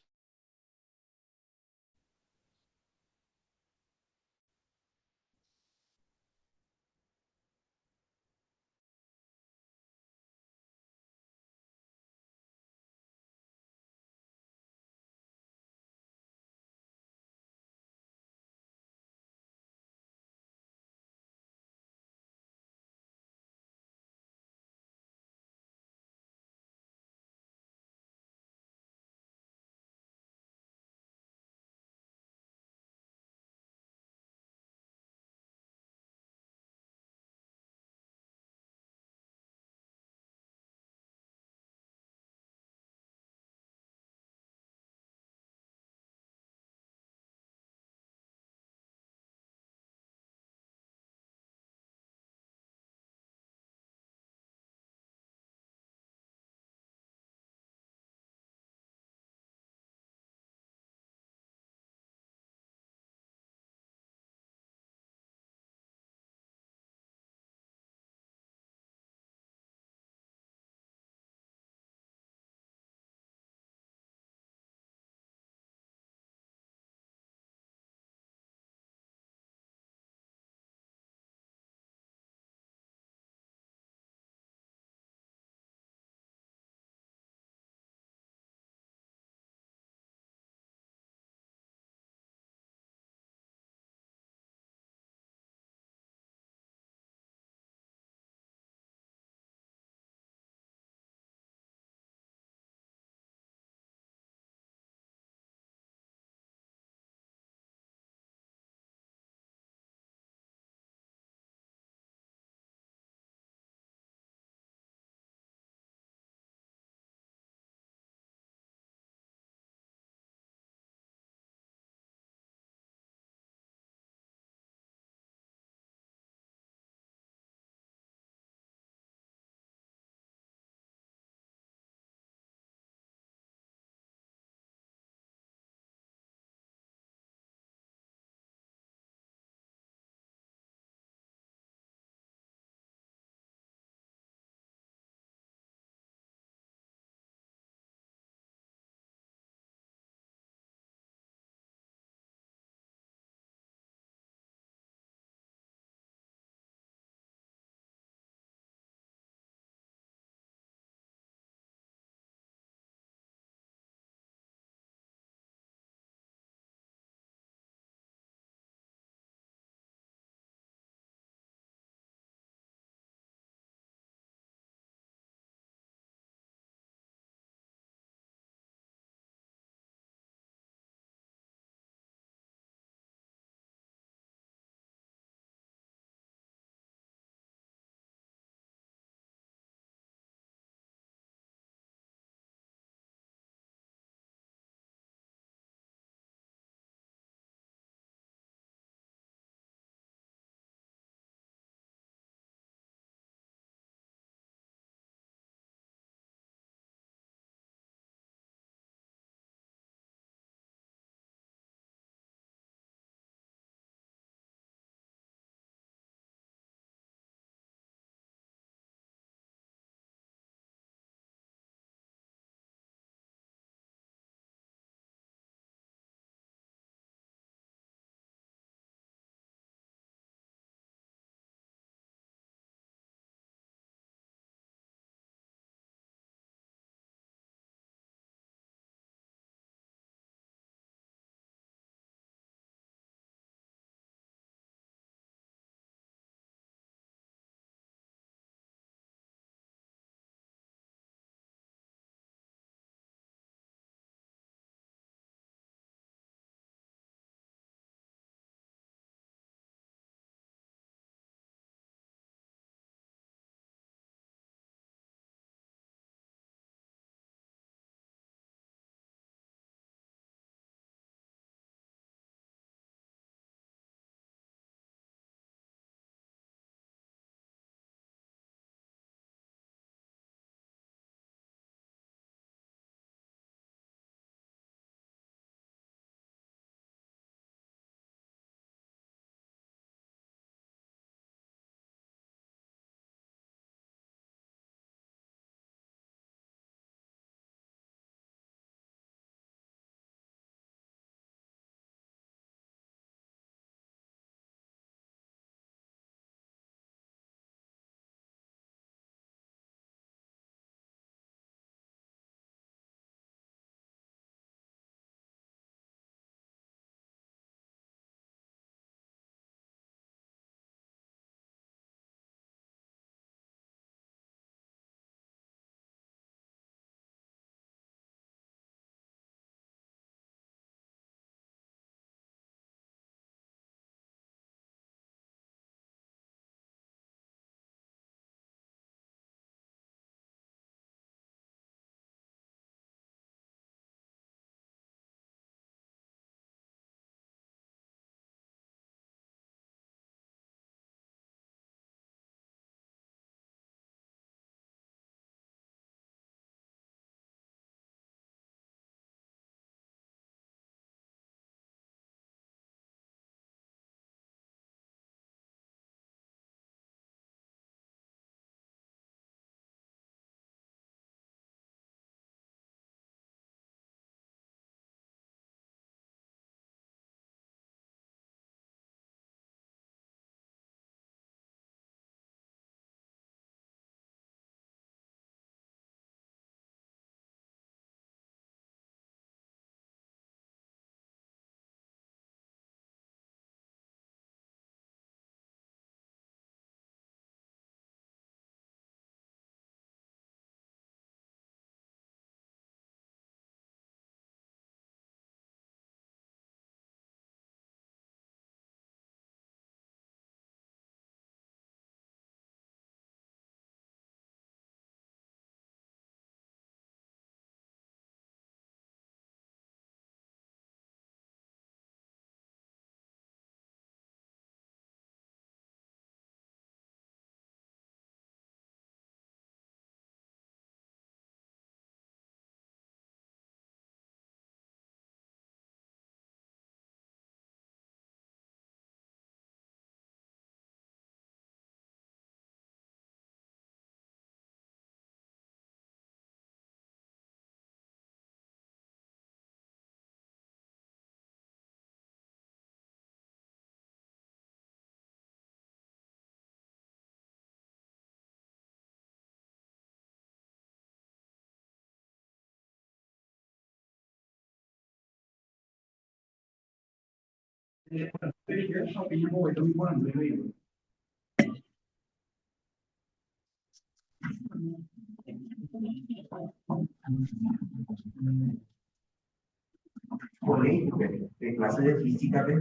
Colegio-pe, pe clase de física-pe,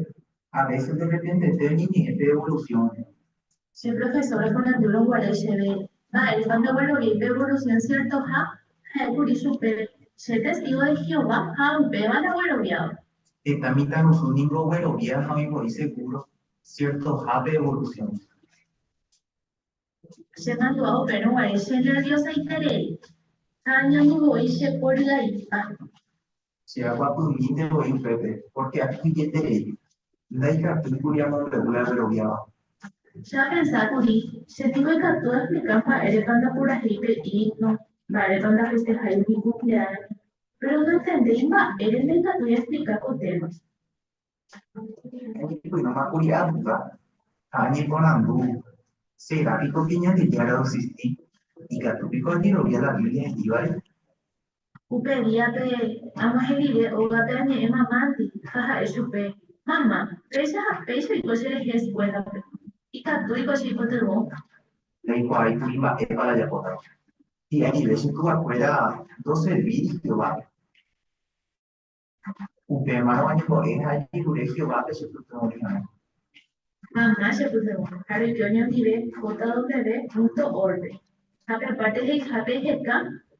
a veces de repentete oñeñe'ẽ pe evolución-re. Che profesor oporandúrõ guare chéve mba'érepa ndogueroviái pe evolución ciertoha, ha'ékuri chupe, Che testigo de Jehová ha upéva ndagueroviáva. Heta mitãrusu ningo oguerovia ha oĩvoi seguro ciertoha pe evolución. Che mandu'a upérõ guare che nerviosaiterei ha añandu voi che poryaipa. Che aguapymínte voi upépe, pórke akyhyjeterei. Ndaikatúi kuri amombe'u la agueroviáva. Che apensa kuri, che piko ikatu aexplika mba'érepa ndapurahéi pe himno, mba'érepa ndafestehái umi cumpleaños, péro noentendéi mba'ére ndaikatúi aexplika ko téma. Añepyrũma kuri aduda ha añeporandu, Sera piko ke Ñandejára oexisti? Ikatu piko ajerovia la Biblia he'ívare? Upe díape ag̃uahẽ rire ógape añe'ẽ mamándi ha ha'e chupe, Mama, péicha ha péicha oiko cherehe eskuélape. Ikatúiko cheipytyvõ? Ndaikuaái kuri mba'épa la ajapótava. Hi'arive che tuvakuéra ndoservíri Jehovápe. Upémarõ añembo'e ha ajerure Jehovápe chepytyvõmi hag̃ua. Mamá chepytyvõ ha roike oñondive jw.org-pe. Ha pe párte he'ihápe eheka,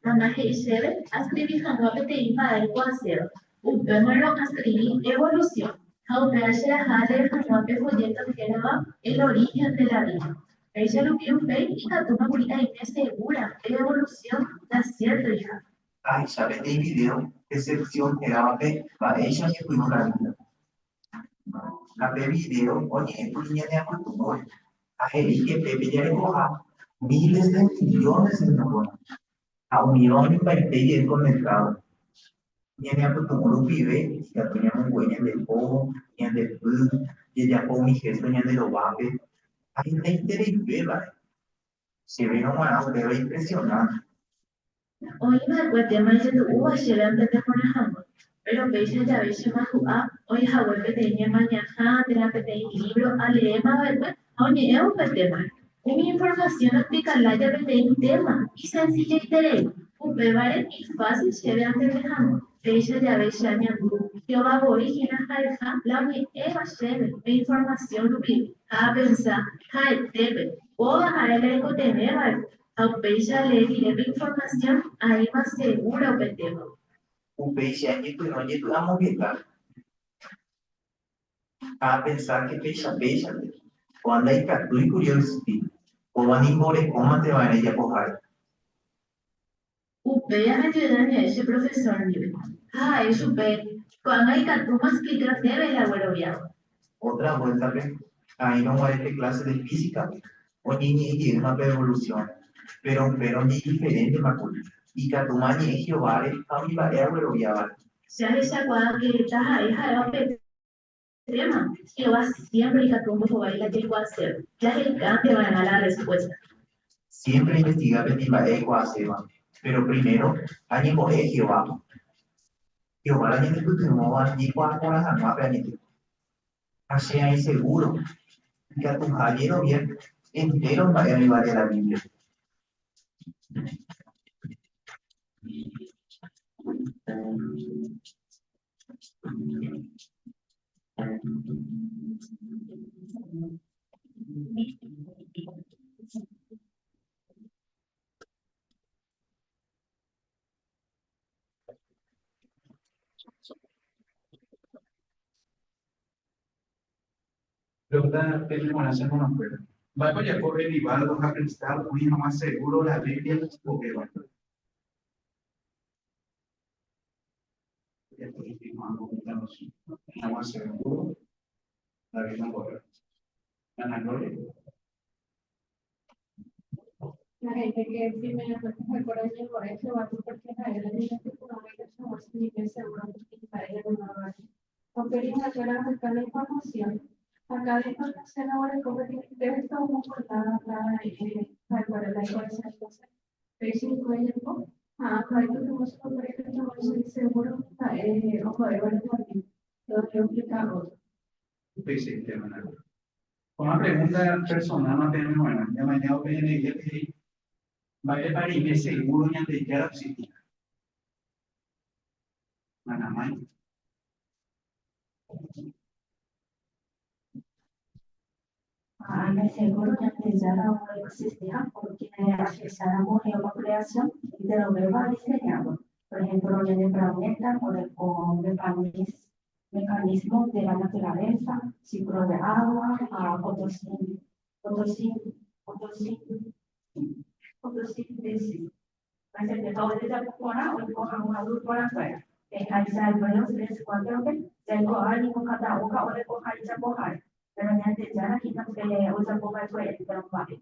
mamá he'i chéve askrivi hag̃ua peteĩ mba'e aikuaaséva. Upémarõ askrivi Evolución, ha upéva cheraha alee hag̃ua pe folléto hérava El origen de la vida. Péicha rupi upéi ikatúma kuri aime segúra pe evolusión ndasiértoiha. Ahecha peteĩ vidéo pe seksión héravape Mba'éicha oñepyrũ la vida. Ha pe vidéo oñe'ẽ kuri ñane apytu'ũre ha he'i jepe pe jarekoha miles de millones de neuronas ha umíva oĩmbaite jey conectado. Ñane apytu'ũ rupive ikatu ñamongu'e ñande po, ñande py, jajapo umi gesto ñande rovápe ha hetaitereive mba'e. Chéverõ g̃uarã upéva impresionante. Oĩ va'ekue téma ijetu'úva chéve antende porã hag̃ua, péro péicha jave chemandu'a oĩ hague peteĩ ñemañaha térã peteĩ lívro aleéma va'ekue ha oñe'ẽva upe témare. Umi informasión oexplika lája peteĩ téma isensilloiterei, upévare ifásil chéve antende hag̃ua. Péicha jave che añandu Jehová voi hína ha'eha la oñe'ẽva chéve pe informasión rupive, ha apensa, Ha'etépe, kóva ha'e la aikotevẽ va'ekue. Ha upéicha alee rire pe informasión aĩma segúra upe témagui. Upéicha añepyrũ ajepy'amongeta ha apensa ke péicha péichante, kóva ndaikatúi kuri oexistí, kóva ningo orekómante va'erã ijapoháre. Upéi ahaje'ỹ añe'ẽ che profesór ndive, ha ha'e chupe, Ko'ág̃a ikatúma explika ndéve la agueroviáva. Ótra vuéltape, aĩrõ guare pe kláse de físikape, oñeñe'ẽ jeýma pe evolusiónre, péro upérõ oñeidiferéntema kuri. Ikatúma añe'ẽ Jehováre ha umi mba'e agueroviávare. Che ahechakuaa ke heta ha'e ha'éva pe téma, Jehová siémpre ikatu ombohovái la jaikuaaséva. Jahekánte va'erã la rrespuésta. Siémpre ainvestiga peteĩ mba'e aikuaaséva, péro primero añembo'e Jehovápe. Jehová la ñanepytyvõva jaikuaa porã hag̃ua pe añete. Ha che aĩ segúro ikatuha ajerovia entéro mba'e oĩvare la Bíbliape. Pregunta peẽme g̃uarã che hermanokuéra, Mba'épa ojapo Edivaldo ha Cristal oĩ hag̃ua seguro la Biblia upéva? La gente que primeramente fue por el ñembo'e Jehovápe porque ha'e la ñanepytyvõva ikatu ñaime seguro peteĩ mba'e ñanemo'ãva. Upe rire oheka la información ha káda información oguereko peteĩ téxto omoporãva káda ha'ekuéra la ikuaasa'ikose. Péicha oiko ejapo ha aipytyvõ chupekuéra ikatu hag̃uáicha isegúro ha'e ombo'éva la Biblia, ojeexplika ótro. Upeichaite, hermana. Ko'ã pregunta personal-ma peẽme g̃uarã, ñamañávo pe ñane guía-pe he'i, Mba'épa reime seguro Ñandejára oexistiha? Manamái. Aime seguro Ñandejára oexistiha porque ahecháramo Jehová creación enterovéva diseñado. Por ejemplo, ñane planeta oreko mecanismo de la naturaleza, ciclo de agua ha fotosíntesis. Añeteha ojejapo porã oiko hag̃ua yvyporakuéra. He'iháicha Hebreos 3, 4-pe, Jaikuaa ningo káda óga orekoha ijapohare, péro Ñandejára hína pe ojapo va'ekue entéro mba'e.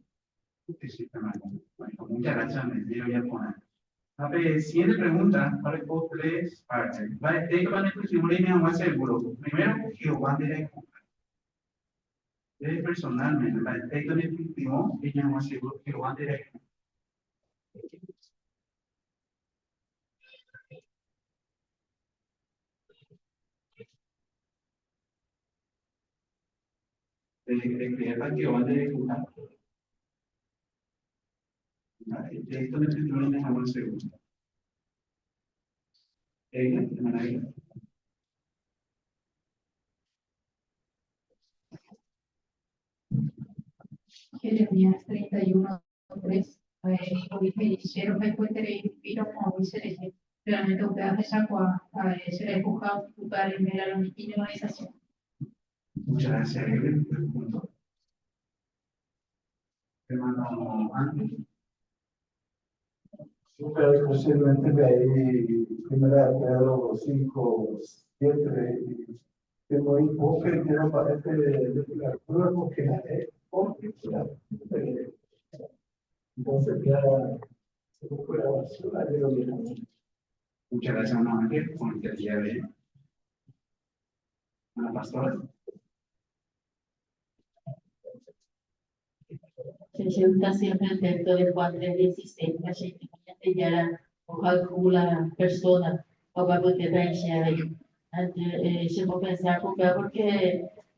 Ha pe siguiente pregunta oreko tres partes. Mba'etéikapa nepytyvõ reime hag̃ua seguro? Primero, Jehová nderayhuha. Nde personalmente, mba'etéiko nepytyvõ reime hag̃ua seguro Jehová nderayhuha? Recreépa Jehová nderayhuha? Mba'etéiko nepytyvõ reime hag̃ua seguro? Eila, hermana Eila. Jeremías 31, 3, Ha'e ningo he'i, Che rohayhueterei rupi romo'ãgui cherehe, realmente upéva ahechakuaa, ha'e cherayhuha upévare oime la iñorganisasión. Muchas gracias, Evelyn, por el punto. Hermano Ángel. Pero posiblemente de ahí, primera de Pedro 5, 7, y que muy poco quiero parece de la porque la es entonces ya se fue la basura de lo mismo. Muchas gracias, hermano Ángel, por el día de hoy. Hermana pastora. Che chegusta siempre el texto de Juan 3:16, Mba'eichaite Ñandejára ohayhu la persona opapytéta che avei. Chemopensa upéva porque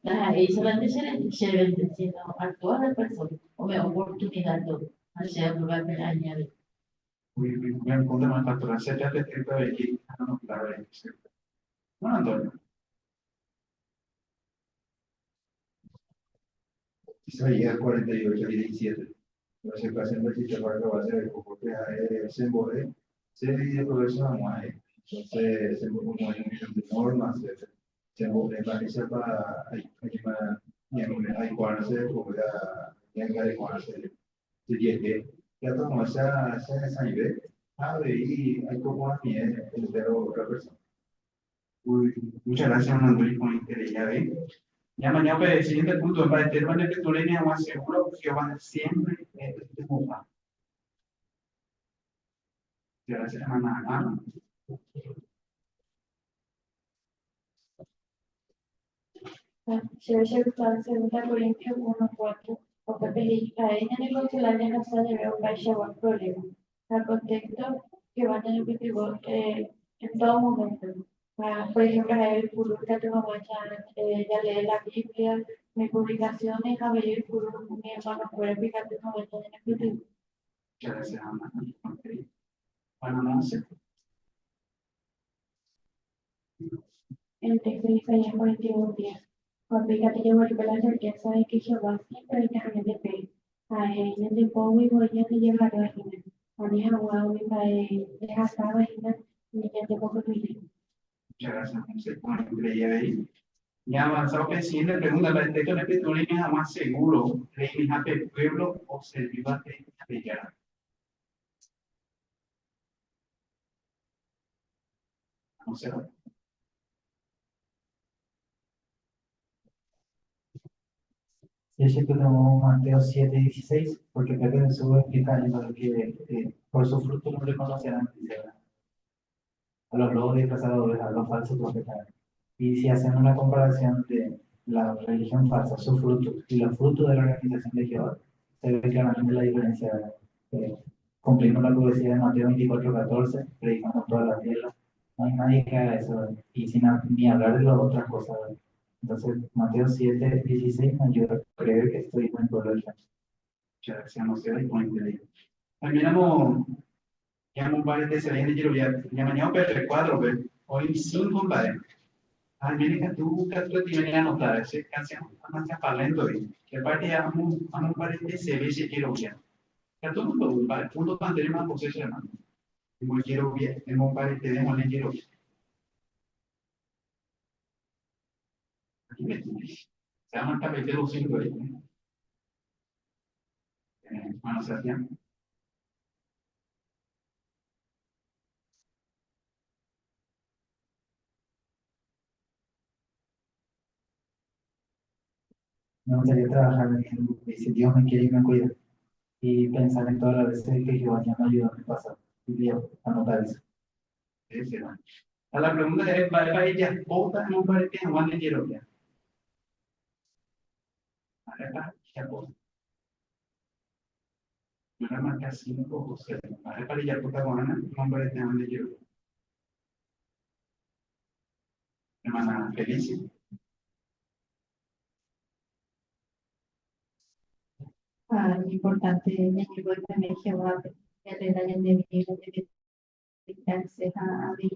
ndaha'éi solamente chévente, sino a todas las personas ome'ẽ oportunidad ha che aprueba añade. Muy bien, buen punto, hermana pastora. Se te hace tiempo de aquí, no, claro, ahí, sí. Bueno, Antonio. Isaías 48, 17. No se pasen el chiste para que va a ser el porque se emboe, se divide por eso hag̃ua entonces se como hay un millón de normas, se emboe mba'éichapa aikuaarse ñangarekoarse jehe, katu hag̃uáicha che resãive ha avei aiko porãmie entero otra persona. Uy, muchas gracias, hermano Antonio, por interés, ya ve. Ya mañana, pues, el siguiente punto, para el tema de que tú le más seguro, Jehová siempre es tu papá. Gracias, hermana Ana. Che chegustave Segunda Corintios 1, 4, upépe he'i, Ha'e ñanekonsola ñahasa jave opaichagua provléma. Ha contexto, Jehová ñanepytyvõ en todo momento. Ha, por ejemplo, ha'e oipuru ikatu hag̃uáicha jalee la Biblia, umi publicaciones ha avei oipuru umi hermanokuérape ikatu hag̃uáicha ñanepytyvõ. Muchas gracias, Ana. Bueno, Monse. El texto de Isaías 42, 10. Upéi katu jaguereko la certeza de que Jehová siempre oĩtaha ñande pére. Ha'e ñande pógui voi ñandejevarúva hína, ani hag̃ua umi mba'e jahasáva hína ni ñandembokyhyje. Muchas gracias, Monse. Bueno, creía ahí. Ya avanzado pe siguiente pregunta, la texto de escritura y más seguro, reimeha pe pueblo oservíva pe Ñandejára. Sí, es cierto, tengo Mateo 7, 16, porque Pepe Jesús explica eso de que por su fruto no reconocerán, dice, ¿verdad? A los lobos disfrazados de ovejas, a los falsos profetas. Y si hacemos la comparación de la religión falsa, sus frutos, y los frutos de la organización de Jehová, se ve claramente la diferencia, ¿verdad? Cumplimos la profecía de Mateo 24, 14, predicamos toda la tierra. No hay nadie que haga eso, ¿verdad? Y sin ni hablar de las otras cosas, ¿verdad? Entonces, Mateo 7, 16 me ayuda a creer que estoy en el pueblo del Señor. Muchas gracias, Mateo, y con el También ñamombareteseve ñande jerovia, ñamaña upe recuadro-pe, oĩ cinco mba'e. Ha oiméne katu katuete ñaanota, che casi amachapalento-vi, che parte amombareteseve che jerovia. Katu omombe'u mba'e punto-pa nde remambose che hermano. Embojerovia, emombareteve hag̃ua nde jerovia. Se llama capítulo 5 ahí. Hermano Sebastián. Me gustaría trabajar en dice Dios me quiere y me cuida. Y pensar en todas las veces que Jehová ya me ayudó en el pasado. Y Dios, anotar eso. Sí, sí, bueno. A la pregunta es, ¿mba'épa ejapóta emombarete hag̃ua nde jerovia? Mba'épa ejapóta? Remarca 5 José. Mba'épa rejapóta ko'ág̃a emombarete hag̃ua nde jerovia? Hermana Felicia. Ha iñimportánte ñañembo'e meme Jehovápe, ñantenda ñande Biblia ñameditarse ha avei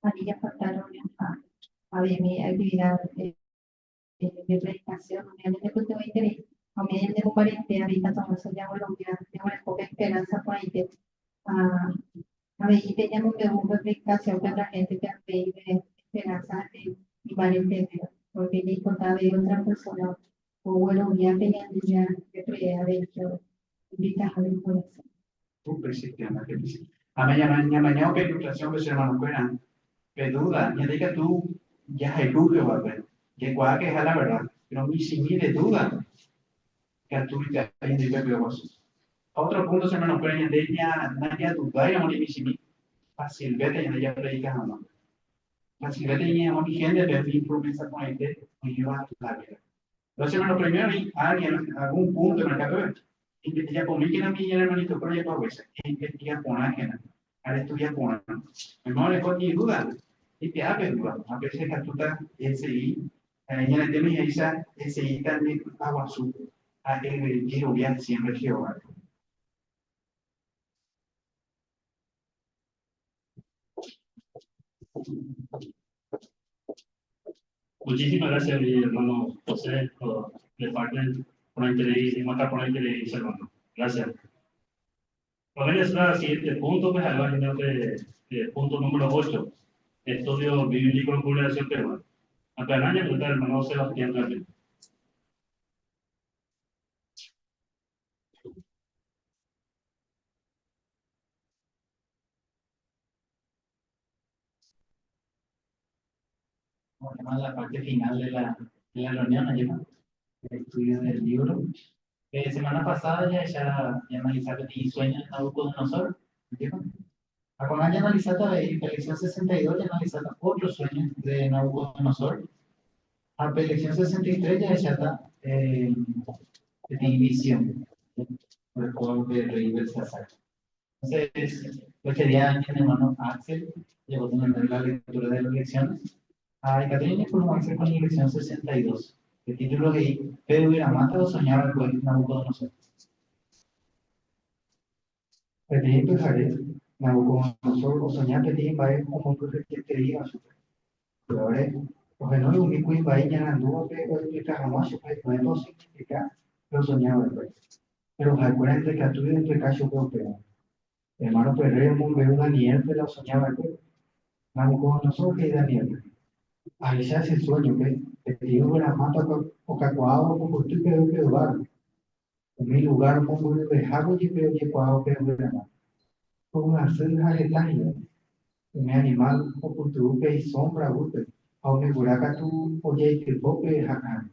ani jafalta reunionhápe. Avei umi actividad de predicación umi ñanepytyvõiterei ha umi ñanemombarete avei ikatu hag̃uáicha jaguerovia jaguereko pe esperanza porãite. Ha avei pe ñamombe'u upe predicación-pe la gente-pe avei pe esperanza ha'e imbaretevéva, porque jaipota avei otra persona oguerovia pe ñande jacree avei Jehová invitaha ikorasõ. Upe cristiana feliz. Ha ñamaña upe ilustración-pe che hermano-kuéra, pe duda, ñande ikatu jahayhu Jehovápe, jaikuaa que es la verdad, pero michĩmi de duda ikatu ija'e ñande py'aguasu. Ha otro punto che hermano-kuéra, ñande najadudáiramo ni michĩmi, facilvéta ñande japredika hag̃ua. Facilvéta ñañe'ẽ umi héntepe umi promesa porãite oĩva la Biblia-pe. Entonces, hermano, primero oĩ alguien, algún punto en el peve. Ejapomíkena umi ñane hermanito-kuéra ojapo haguéicha. Einvestiga porãkena ha restudia porã. Oimérõ oreko ni duda, eipe'a pe duda. Ha péicha ikatúta esegi ñane téma he'ícha esegíta nde py'aguasu ha ejerovia siémpre Jehováre. Muchísimas gracias, mi hermano José, por de parte porãiterei, hemata porãiterei, che hermano. Gracias. Roha'ãta siguiente punto, pues ha'éva hína pe punto número 8, estudio bíblico congregación pegua. Apearã ñandúta hermano Sebastián Ramírez. Bueno, la parte final de la reunión, ayer, el estudio del libro. Semana pasada ya, ya, ya analizaste mi sueño de Nabucodonosor, ¿entiendes? A con ya analizaste la lección 62, ya analizaste otro sueño de Nabucodonosor. A la lección 63 ya ya está de visión, el juego de Rey Belsasar. Entonces, hoy día mi hermano Axel llegó a tener la lectura de las lecciones. A Caterina por Axel con la lección 62. El título de Pedro hubiera matado soñaba con Nabucodonosor. Peteĩ pyhare, Nabucodonosor osoña peteĩ mba'e omombyhyjetereíva chupe. Upévare, ohenói umi kuimba'e iñarandúvape oexplika hag̃ua chupe mba'épa osignifika pe osoña va'ekue. Péro ha'ekuéra ndaikatúi oexplika chupe upéva. Ermáno pe rréi omombe'u Daniélpe la osoña va'ekue. Nabucodonosor he'i Daniélpe, Ahecha che suéñope peteĩ yvyramáta okakuaáva ombopyty peve pe yvága. Umi lugár mombyryvehágui jepe ojekuaa upe yvyramáta. Ho'yasy ha heta hi'a. Umi animál opytu'u pe isómbra guýpe ha umi guyra katu ojaitypo pe hakãre.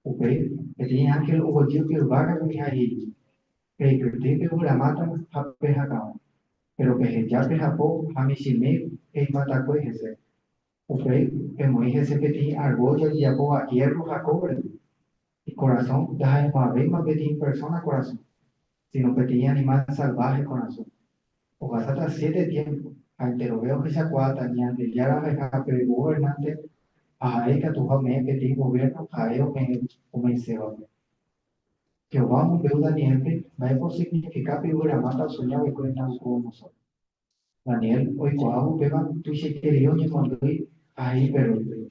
Upéi, peteĩ ánhel oguejy pe yvágagui ha he'i, Peikytĩ pe yvyramáta ha pehakã'o, péro peheja pehapo ha michĩmi peimatakue hese. Upéi, pemoĩ hese peteĩ argólla ojejapóva iérro ha kóvregui. Ikorasõ ndaha'emo'ãvéima peteĩ persóna korasõ, síno peteĩ animál salváhe korasõ. Ohasáta siete tiémpo, ha enterove ohechakuaáta Ñandejára oheja pe governánte. ha ha'e ikatuha ome'ẽ peteĩ goviérno ha'e ome'ẽsévape. Jehová omombe'u Daniélpe mba'épa osignifika pe yvyramáta osoña va'ekue Nabucodonosor. Daniel oikuaávo upéva tuichaiterei oñemondýi ha he'i pe rréipe,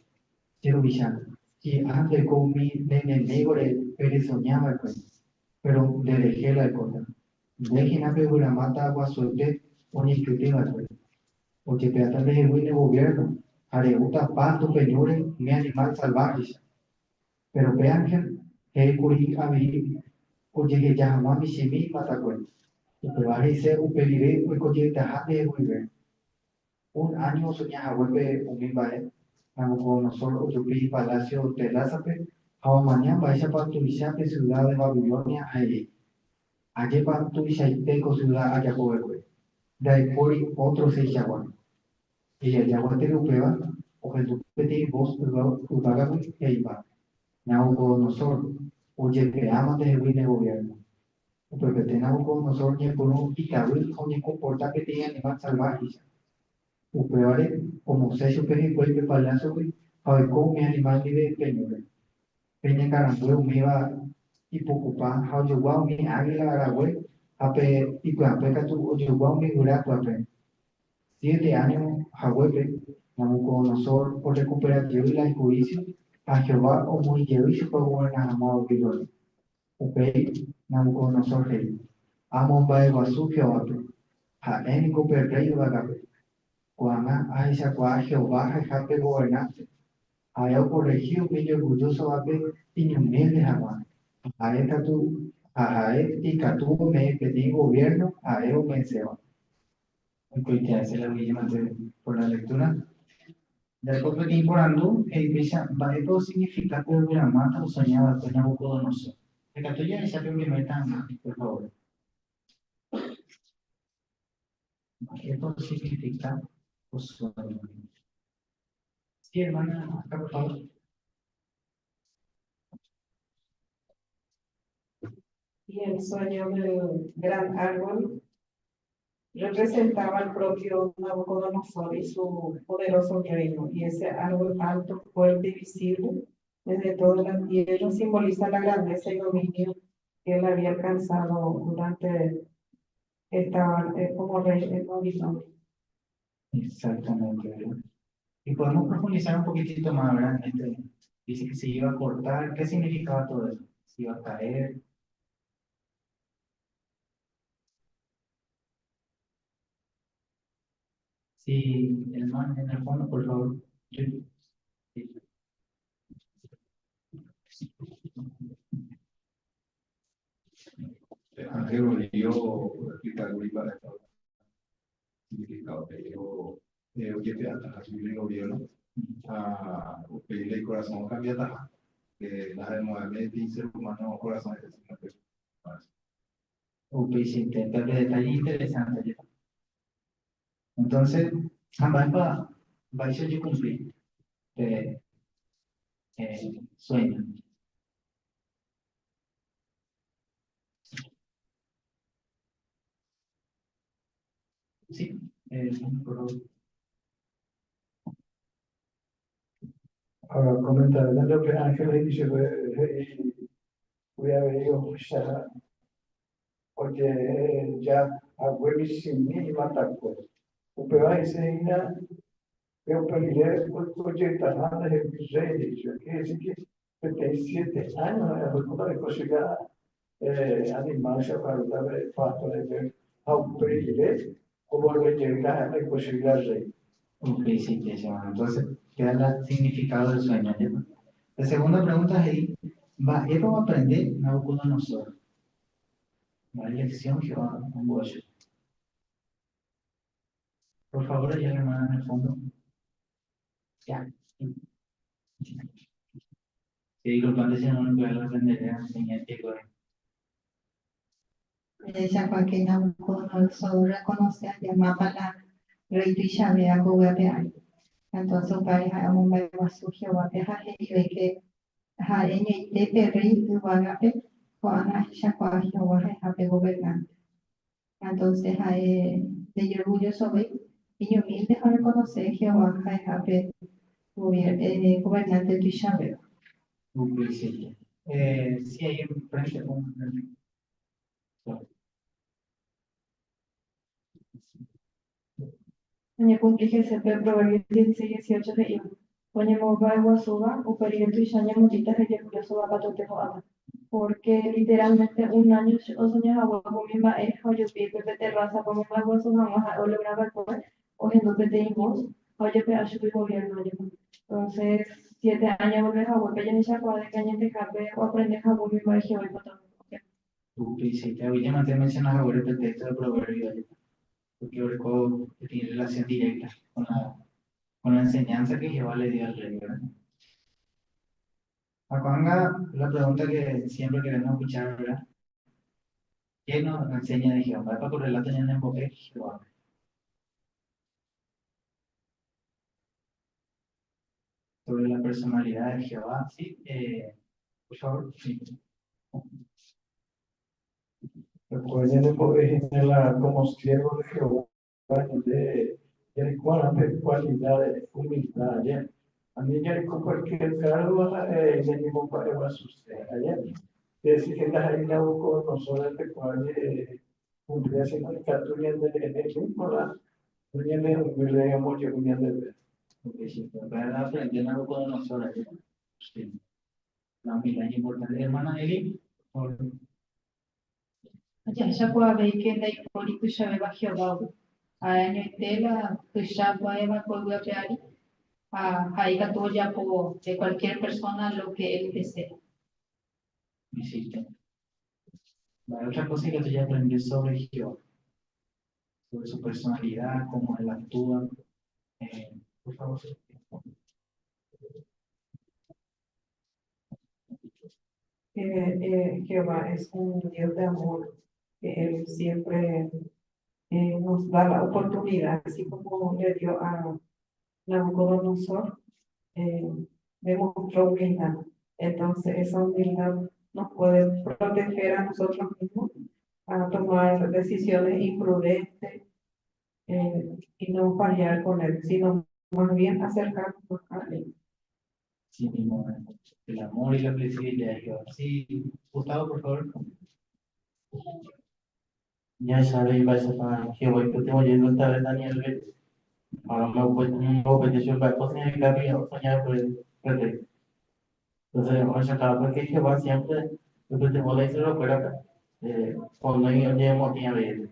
Che ruvicha, hi'a ndoiko umi ne enemígore pe resoña va'ekue, péro nderehe la oikóta. Nde hína pe yvyramáta guasuete oñeikytĩ va'ekue. Ojepe'áta ndehegui ne goviérno ha re'úta pásto pe ñúre umi animál salváheicha. Péro pe ánhel he'i kuri avei ojeheja hag̃ua michĩmi imatakue. Upéva he'ise upe rire oiko jeytaha ndeheguive. Un áño osoña haguépe umi mba'e, Nabucodonosor ojupi ipalásio terrásape ha omaña mba'éichapa tuicha pe siuda de Babilonia ha he'i, Ajépa tuichaite ko siuda ajapo va'ekue! Ndaipóri ótro cheichagua. He'i gueteri upéva, ohendu peteĩ vos yvágagui he'íva, Nabucodonosor, ojepe'áma ndehegui ne goviérno. Upepete Nabucodonosor oñepyrũ itavy ha oñekomporta peteĩ animál salváheicha. Upévare omosẽ chupe hikuái pe palásiogui ha oiko umi animál ndive pe ñúre. Pe iñakãrangue umíva ipukupa ha ojogua umi águila rague ha pe ipyapẽ katu ojogua umi guyra pyapẽ. Siete áño haguépe, Nabucodonosor orrekupera jey la ihuísio ha Jehová omoĩ jey chupe ogoverna hag̃ua Babilonia. Upéi Nabucodonosor he'i, Amomba'eguasu Jehovápe, ha'e niko pe Rréi yvágape. Ko'ág̃a ahechakuaa Jehová ha'eha pe governánte. Ha'e okorrehi umi iñorgullósovape iñumílde hag̃ua, ha'e katu ha ha'e ikatu ome'ẽ peteĩ goviérno ha'e ome'ẽséva. Oikoite la guille por la lectura. Jareko peteĩ porandu he'i péicha mba'épa osignifika pe yvyramáta osoña va'ekue Nabucodonosor. Ikatu jahecha pe primer ta'anga, por favor. Mba'épa osignifika ko sueño? Sí, hermana, acá por favor. Y el sueño del gran árbol representaba al propio Nabucodonosor y su poderoso reino, y ese árbol alto, fuerte y visible desde toda la tierra simboliza la grandeza y dominio que él había alcanzado durante estaba eh, como rey en Babilonia. Exactamente, ¿verdad? Y podemos profundizar un poquitito más, ¿verdad? En este, dice que se iba a cortar, ¿qué significaba todo eso? Se iba a caer. Sí, hermano, en el fondo, por favor. Yo, sí. Ángel volvió a explicar mba'épa significado he'ívo ojepe'ataha chugui gobierno ha upéi la ikorasõ okambiataha, que ndaha'emo'ãime peteĩ ser humano korasõ hese sino pe Upeichaite, pe detalle interesante jepe. Entonces, ha mba'épa mba'éicha ojekumpli pe sueño? Sí, por favor. Ahora, comentar lo que Ángel he'i chupe, he'i voy avei ohecha ojeheja hague michĩmi imatakue. Upéva he'ise hína pe upe rire ojeytaha ndehegui rréi he'i chupe. Quiere decir que peteĩ siete años ha'e oiko chugui animal-cha okarúta pe pasto reheve ha upe rire ovolve jeýta ha'e oiko chugui la rréi. Upeichaite che hermano. Entonces, queda la significado del sueño, ajépa? La segunda pregunta he'i, Mba'épa oaprende Nabucodonosor? Mba'e lección Jehová ombo'e chupe? Por favor, allá la hermana en el fondo. Ya. Sí, disculpante si no me puedo aprender a enseñar que Jahechakuaáke Nabucodonosor reconoce llamaba la rey tuichavéva ko yvy ári. Entonces upévare ha'e omomba'eguasu Jehovápe ha he'ive ke ha'e ñoite pe rey yvágape ko'ág̃a ahechakuaa Jehová ha'eha pe gobernante. Entonces ha'e ndejorgullosovéi, iñumílde ha orrekonose Jehová ha'eha pe. Eh, gobernante tuichavéva. Upeichaite. Eh, sí, ahí enfrente con... Oñekumpli hese pe Proverbios 16, 18 he'íva, Oñemomba'eguasúva, upe rire tuicha ñemotĩta ha ijorgullósova katuete ho'áta. Pórke literálmente un áño osoña hague umi mba'e ha ojupi pe terrásape omomba'eguasu hag̃ua ha'e ologra va'ekue, ohendu peteĩ vos ha ojepe'a chugui goviérno jepe. Entonces, siete áño ovolve haguépe jahechakuaa de ke añetehápe oaprende hague umi mba'e Jehová oipotáva. Upeichaite, aguyjémante amensiona haguére pe téxto de Proverbios jepe. Porque oreko peteĩ relación directa con la, con la enseñanza que Jehová le dio al rey, ¿verdad? Ha ko'ág̃a la pregunta que siempre queremos escuchar, ¿verdad? ¿Qué nos enseña de Jehová? Mba'épa ko relato ñanembo'e Jehovápe? Sobre la personalidad de Jehová, sí, eh, por favor, sí. Hikuái ñanembo'e hína la como siervo de Jehová ñande jaikuaarã pe cualidad de humildad aje. Ani jareko cualquier cargo ha'e ñañemomba'eguasuse aje. Decir que ndaha'éi Nabucodonosor pekuaa ñekumplía sino ikatu ñande mismo la ñanehumilde ñambojehu ñandeve. Upéicha, aprende Nabucodonosor aje. Sí. La humildad es importante. Hermana Eli, por favor. Jahechakuaa avei ke ndaipóri tuichavéva Jehovágui. Ha'e añoite la tuicha mba'éva ko yvy ape ári, ha ha'e ikatu ojapo de cualquier persona lo que él desea. Hiciste. Vale, otra cosa que tú ya aprendes sobre Jehová, sobre su personalidad, cómo él actúa. Eh, por favor. Que Jehová es un Dios de amor, que Él siempre nos da la oportunidad, así como le dio a Nabucodonosor, demostró humildad. Entonces esa humildad nos puede proteger a nosotros mismos a tomar decisiones imprudentes y no fallar con Él, sino más bien acercarnos a Él. Sí mismo, el amor y la flexibilidad de Jehová. Sí, Gustavo, por favor. Jahechave mba'éichapa Jehová oipytyvõ jey esta vez Daniélpe. Ha ombopete chupe mba'e osignifica pe osoña va'ekue pe rréi. Entonces ohechauka va'ekue que Jehová siempre oipytyvõ la isiervokuérape onoĩ oñemotĩ avei.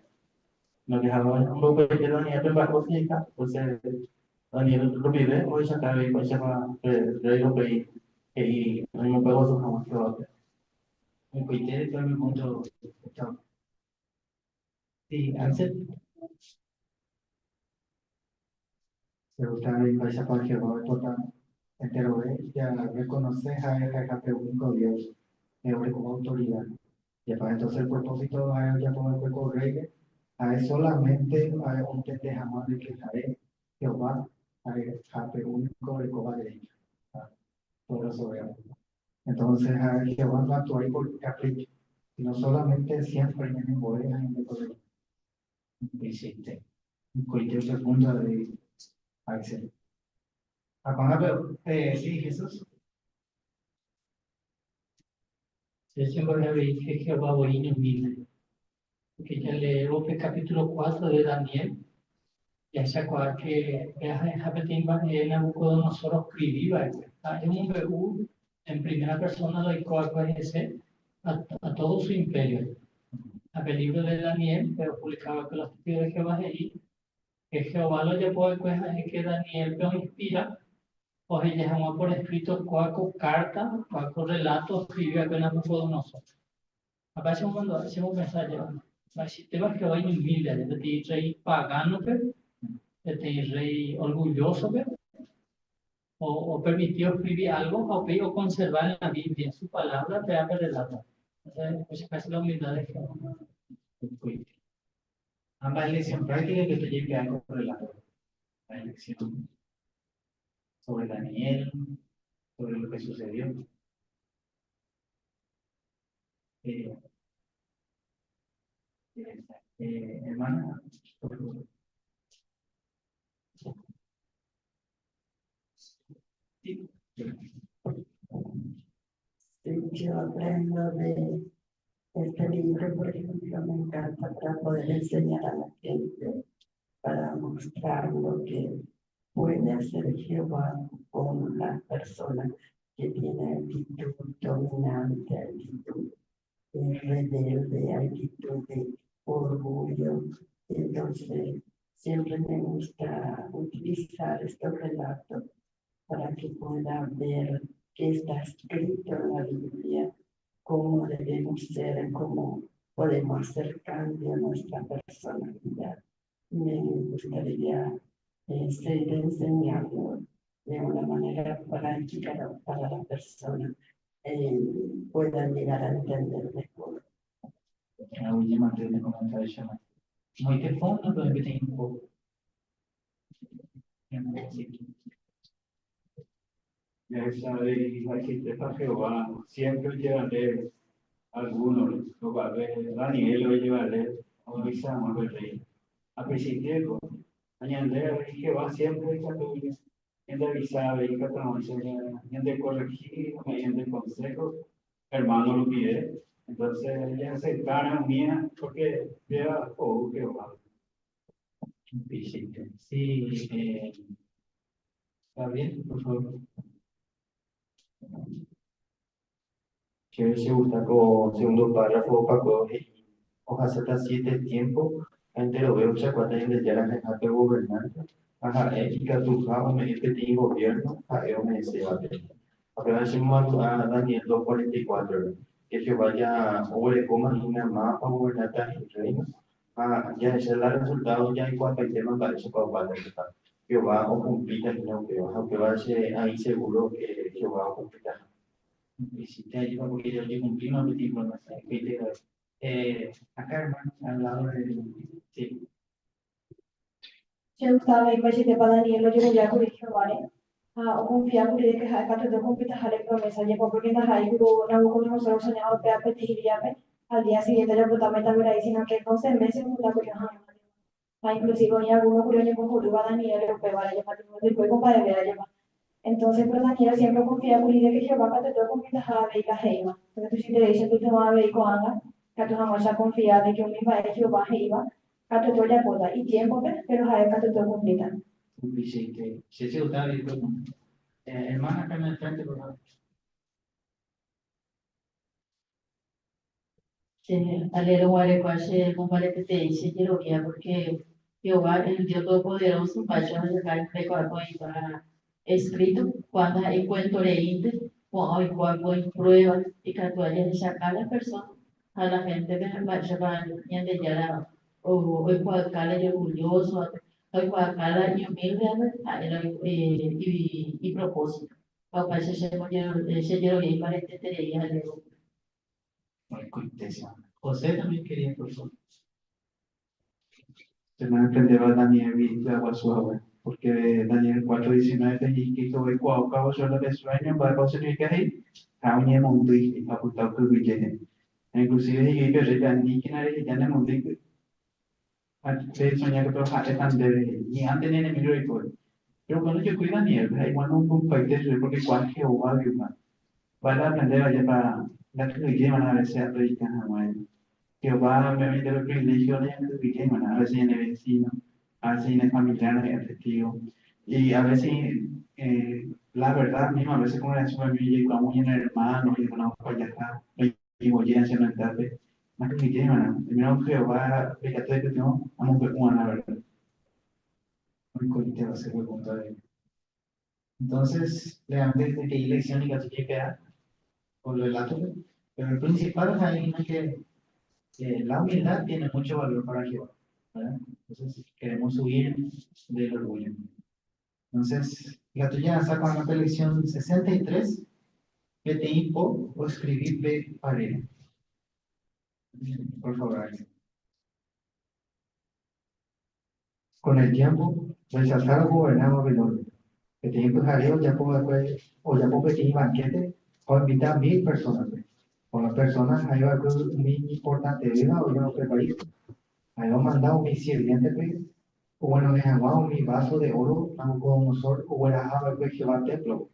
Lo que ha'e ombopete Daniélpe mba'e osignifica, entonces Daniel rupive ohechauka avei mba'éichapa pe rréi upéi he'i oñemomba'eguasu hag̃ua Jehovápe. Oikoite pe mi punto Gustavo. Sí, Ansel. Se gusta mba'éichapa Jehová oipota enterove jarrekonose ha'e ha'eha pe úniko Dios orekóva autorida. Jepa entonces el propósito ha'e ojapo va'ekue ko rréire ha'e solamente ha'e ontende hag̃ua de ke ha'e Jehová ha'eha pe úniko orekóva derécho ha pueblo soberano. Entonces ha'e Jehová ndoactuái por capricho, sino solamente siempre ñanembo'e ha ñandecorregi. Upeichaite. Oikoite upe punto avei Axel. Ha ko'ág̃a pe, eh, sí, Jesús. Che chembo'e avei che Jehová voi iñumílde. Pórke jaleévo pe kapítulo 4 de Daniel, jahechakuaa ke upéva ha'eha peteĩ mba'e Nabucodonosor oskrivi va'ekue. Ha'e omombe'u en primera persóna la oiko va'ekue hese a tódo su império. Ha pe lívro de Daniel, pe opuvlika va'ekue los Testigos de Jehová he'i ke Jehová la ojapo va'ekue ha'e ke Daniélpe oinspira oheja hag̃ua por eskríto kóa ko kárta, kóa ko rreláto oskrivi va'ekue Nabucodonosor. Ha mba'éicha omomandu'a che mopensa ajéva, mba'eichaitépa Jehová iñumílde aja peteĩ rréi pagánope, peteĩ rréi orgullósope, opermiti oskrivi álgo ha upéi okonserva en la Biblia, su palávra, péva pe rreláto. Entonces, la humildad de Jehová. Ha mba'e lección práctica ikatu jaipe'a ko rrelátope? Mba'e lección sobre Daniel, sobre lo que sucedió. Eh, eh, hermana, por favor. Sí. Sí, yo aprendo de este libro, por ejemplo, me encanta para poder enseñar a la gente, para mostrar lo que puede hacer Jehová con la persona que tiene actitud dominante, actitud rebelde, actitud de orgullo. Entonces, siempre me gusta utilizar estos relatos para que puedan ver qué está escrito en la Biblia, cómo debemos ser, cómo podemos hacer cambio en nuestra personalidad. Me gustaría seguir enseñando de una manera práctica para la persona puedan llegar a entender mejor. Aguyje mante ne comentario che Moite fondo pe peteĩ po. Jahecha avei mba'eichaitépa Jehová siémpre ojevale algúnore, opave Daniel ojevale oavisa hag̃ua pe rréi. Ha peichaitéko, ha ñande avei Jehová siémpre ikatu ñandeavisa avei ikatu hag̃uáicha ñandekorrehi ome'ẽ ñande konsého hermano rupive. Entonces jaaseptárõ umíva pórke péva ou Jehovágui. Peichaite. Sí, Gabriel, por favor. Chéve chegusta ko segundo párrafo opakuévo he'i ohasáta siete tiémpo ha enterove ohechakuaáta Ñandejára ha'eha pe governánte ha ha'e ikatuha ome'ẽ peteĩ goviérno ha'e ome'ẽsévape. Ha péva chemomandu'a Daniel 2:44-re, ke Jehová ja oguerekóma hína mávapa ogovernáta Irréino ha jahecha la rresultádo jaikuaapaitéma mba'éichapa opáta jepa. Jehová okumplíta hína upéva ha upéva che aĩ segúro ke Jehová okumplitaha. Visita ayuda porque ya oñecumplíma peteĩ promesa hikuái Eh, acá hermano, al lado del... Sí. Che gusta avei mba'eichaitépa Daniel ojerovia kuri Jehováre ha okonfia kuri de ke ha'e katuete okumplitaha la ipromésa, jepo pórke ndaha'éi kuru Nabucodonosor osoñáva upéva peteĩ díape, al día siguiente ojapota mitãnguera'i, síno ke doce mése opyta kuri oha'arõ Jehová. Ha inclusive oĩ alguno kuri oñembohorýva Daniel-re upévare, jepa ndoikói ko mba'eve jepa. Entonces, pero Daniel siempre okonfia kuri de ke Jehová katuete okumplitaha avei la he'íva. Entonces tuichaiterei chepytyvõ avei ko'ág̃a, katu hag̃uáicha akonfia de ke umi mba'e Jehová he'íva katuete ojapóta, itiémpope, péro ha'e katuete okumplíta. Upeichaite. Che chegustaba avei upe punto. Hermana acá en el frente, por favor. Che aleérõ guare kua che mombareteteĩ che jerovia, pórke Jehová, el Dios Todopoderoso, mba'éicha ohechauka hikuái oĩva eskríto, kua ndaha'éi kuénto reínte, ko'ã oiko va'ekue oĩ pruéva ikatu jahecha káda persóna ha la héntepe mba'éichapa Ñandejára oikuaauka la ijorgullósovape ha oikuaauka la iñumíldevape ha'e la ipropósito. Ha upéicha che jerovia imbareteterei aleluya. José también quería, por favor. Che aprendéva Daniel-gui ipy'aguasu hague, pórke Daniel 4:19-pe he'i Cristo oikuaaukávo chupe la pe suéño mba'épa oservika he'i, ha oñemondýi he'i ha opyta okyhyje he'i. Ha inclusive he'i pe rréipe aníkena reheja nemondýi ha pe soña katu ha'éta ndéve he'i, hi'ãnte ne enemigo reikóre. Péro upéva ndojekúi Daniélpe ha igual nomboypaite chupe pórke oikuaa Jehovágui upéva. Mba'e la aprendéva ajépa ndakyhyjéi va'erã a veces apredika hag̃ua. Jehová ome'ẽ ñandéve priviléhio ndajakyhyjéi va'erã, a veces ñane vecino, a veces ñane familiar ndaha'éi Testigo. Y a veces la verdad mismo, a veces congregación-pe jaikuaávo ñane hermano, hermana opajaha, oñembo'e anciano rendápe, ndakyhyjéi va'erã. Primero Jehová ikatu aipytyvõ amombe'u va'erã la verdad. Oikoitéva che pregunta avei. Entonces, realmente peteĩ lección ikatu jaipe'a ko relato-pe, pero el principal ha'e hína que la humildad tiene mucho valor para Jehová, ¿verdad? Entonces, queremos huir del orgullo. Entonces, ikatu jahasa ko'ág̃a pe lección 63, peteĩ po oescribi pe parére. Por favor, Axel. Con el tiempo, Belsasar ogoverna Babilonia. Peteĩ pyhare ojapo va'ekue ojapo peteĩ banquete ha oinvita mil persónape. Ko'ã persóna ha'e va'ekue umi iñimportantevéva oĩva upe paíspe. Ha'e omanda umi sirviéntepe oguenohẽ hag̃ua umi váso de óro Nabucodonosor ogueraha va'ekue Jehová témplope.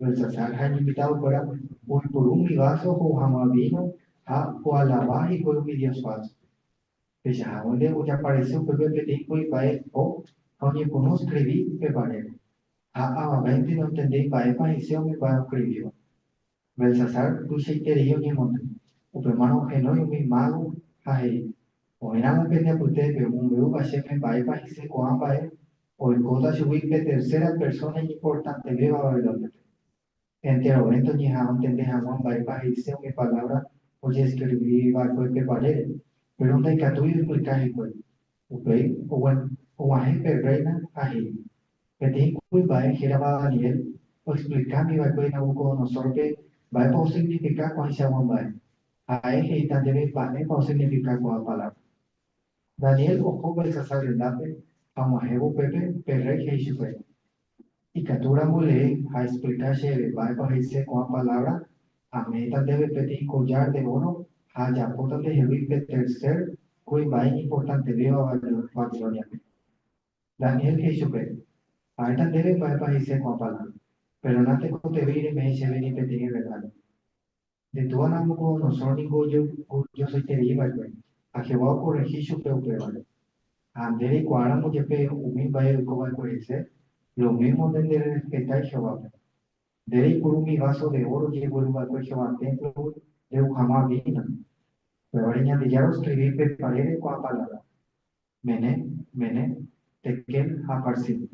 Belsasar ha iñinvitadokuéra oiporu umi váso ho'u hag̃ua víno ha oalava hikuái umi dios fálsope. Peichaháguinte ojaparese upépe peteĩ kuimba'e po ha oñepyrũ oskrivi pe parére. Ha avavénte nontendéi mba'épa he'ise umi mba'e oskrivíva. Belsasar tuichaiterei oñemondýi. Upémarõ ohenói umi mágo ha he'i, Oĩramo pende apytépe omombe'úva chéve mba'épa he'ise ko'ã mba'e, oikóta chugui pe tercera persóna iñimportantevéva Babilóniape. Enterovénte oñeha'ã ontende hag̃ua mba'épa he'ise umi palávra ojeskrivi va'ekue pe parére, péro ndaikatúi oexplika hikuái. Upéi og̃uahẽ pe rréina ha he'i, Peteĩ kuimba'e hérava Daniel oexplikámi va'ekue Nabucodonosórpe mba'épa osignifika ko'ãichagua mba'e. Ha'e he'íta ndéve mba'épa osignifika ko'ã palávra. Daniel oho Belsasar rendápe ha og̃uahẽvo upépe pe rréi he'i chupe, Ikatúramo lee ha explika chéve mba'épa he'ise ko'ã palávra, ame'ẽta ndéve peteĩ kollár de óro ha ajapóta ndehegui pe tercer kuimba'e iñimportantevéva Babilóniape. Daniel he'i chupe, Ha'éta ndéve mba'épa he'ise ko'ã palávra, péro natekotevẽi reme'ẽ chéve ni peteĩ rregálo. Nde túa Nabucodonosor ningo ojosoiterei va'ekue, ha Jehová okorrehi chupe upévare. Ha nde reikuaáramo jepe umi mba'e oiko va'ekue hese, lomímo nde ndererrespetái Jehovápe. Nde reipuru umi váso de óro ojegueru va'ekue Jehová témplogui re'u hag̃ua víno. Upévare Ñandejára oskrivi pe parére ko'ã palávra, Mené, Mené, Tekel ha Parsin.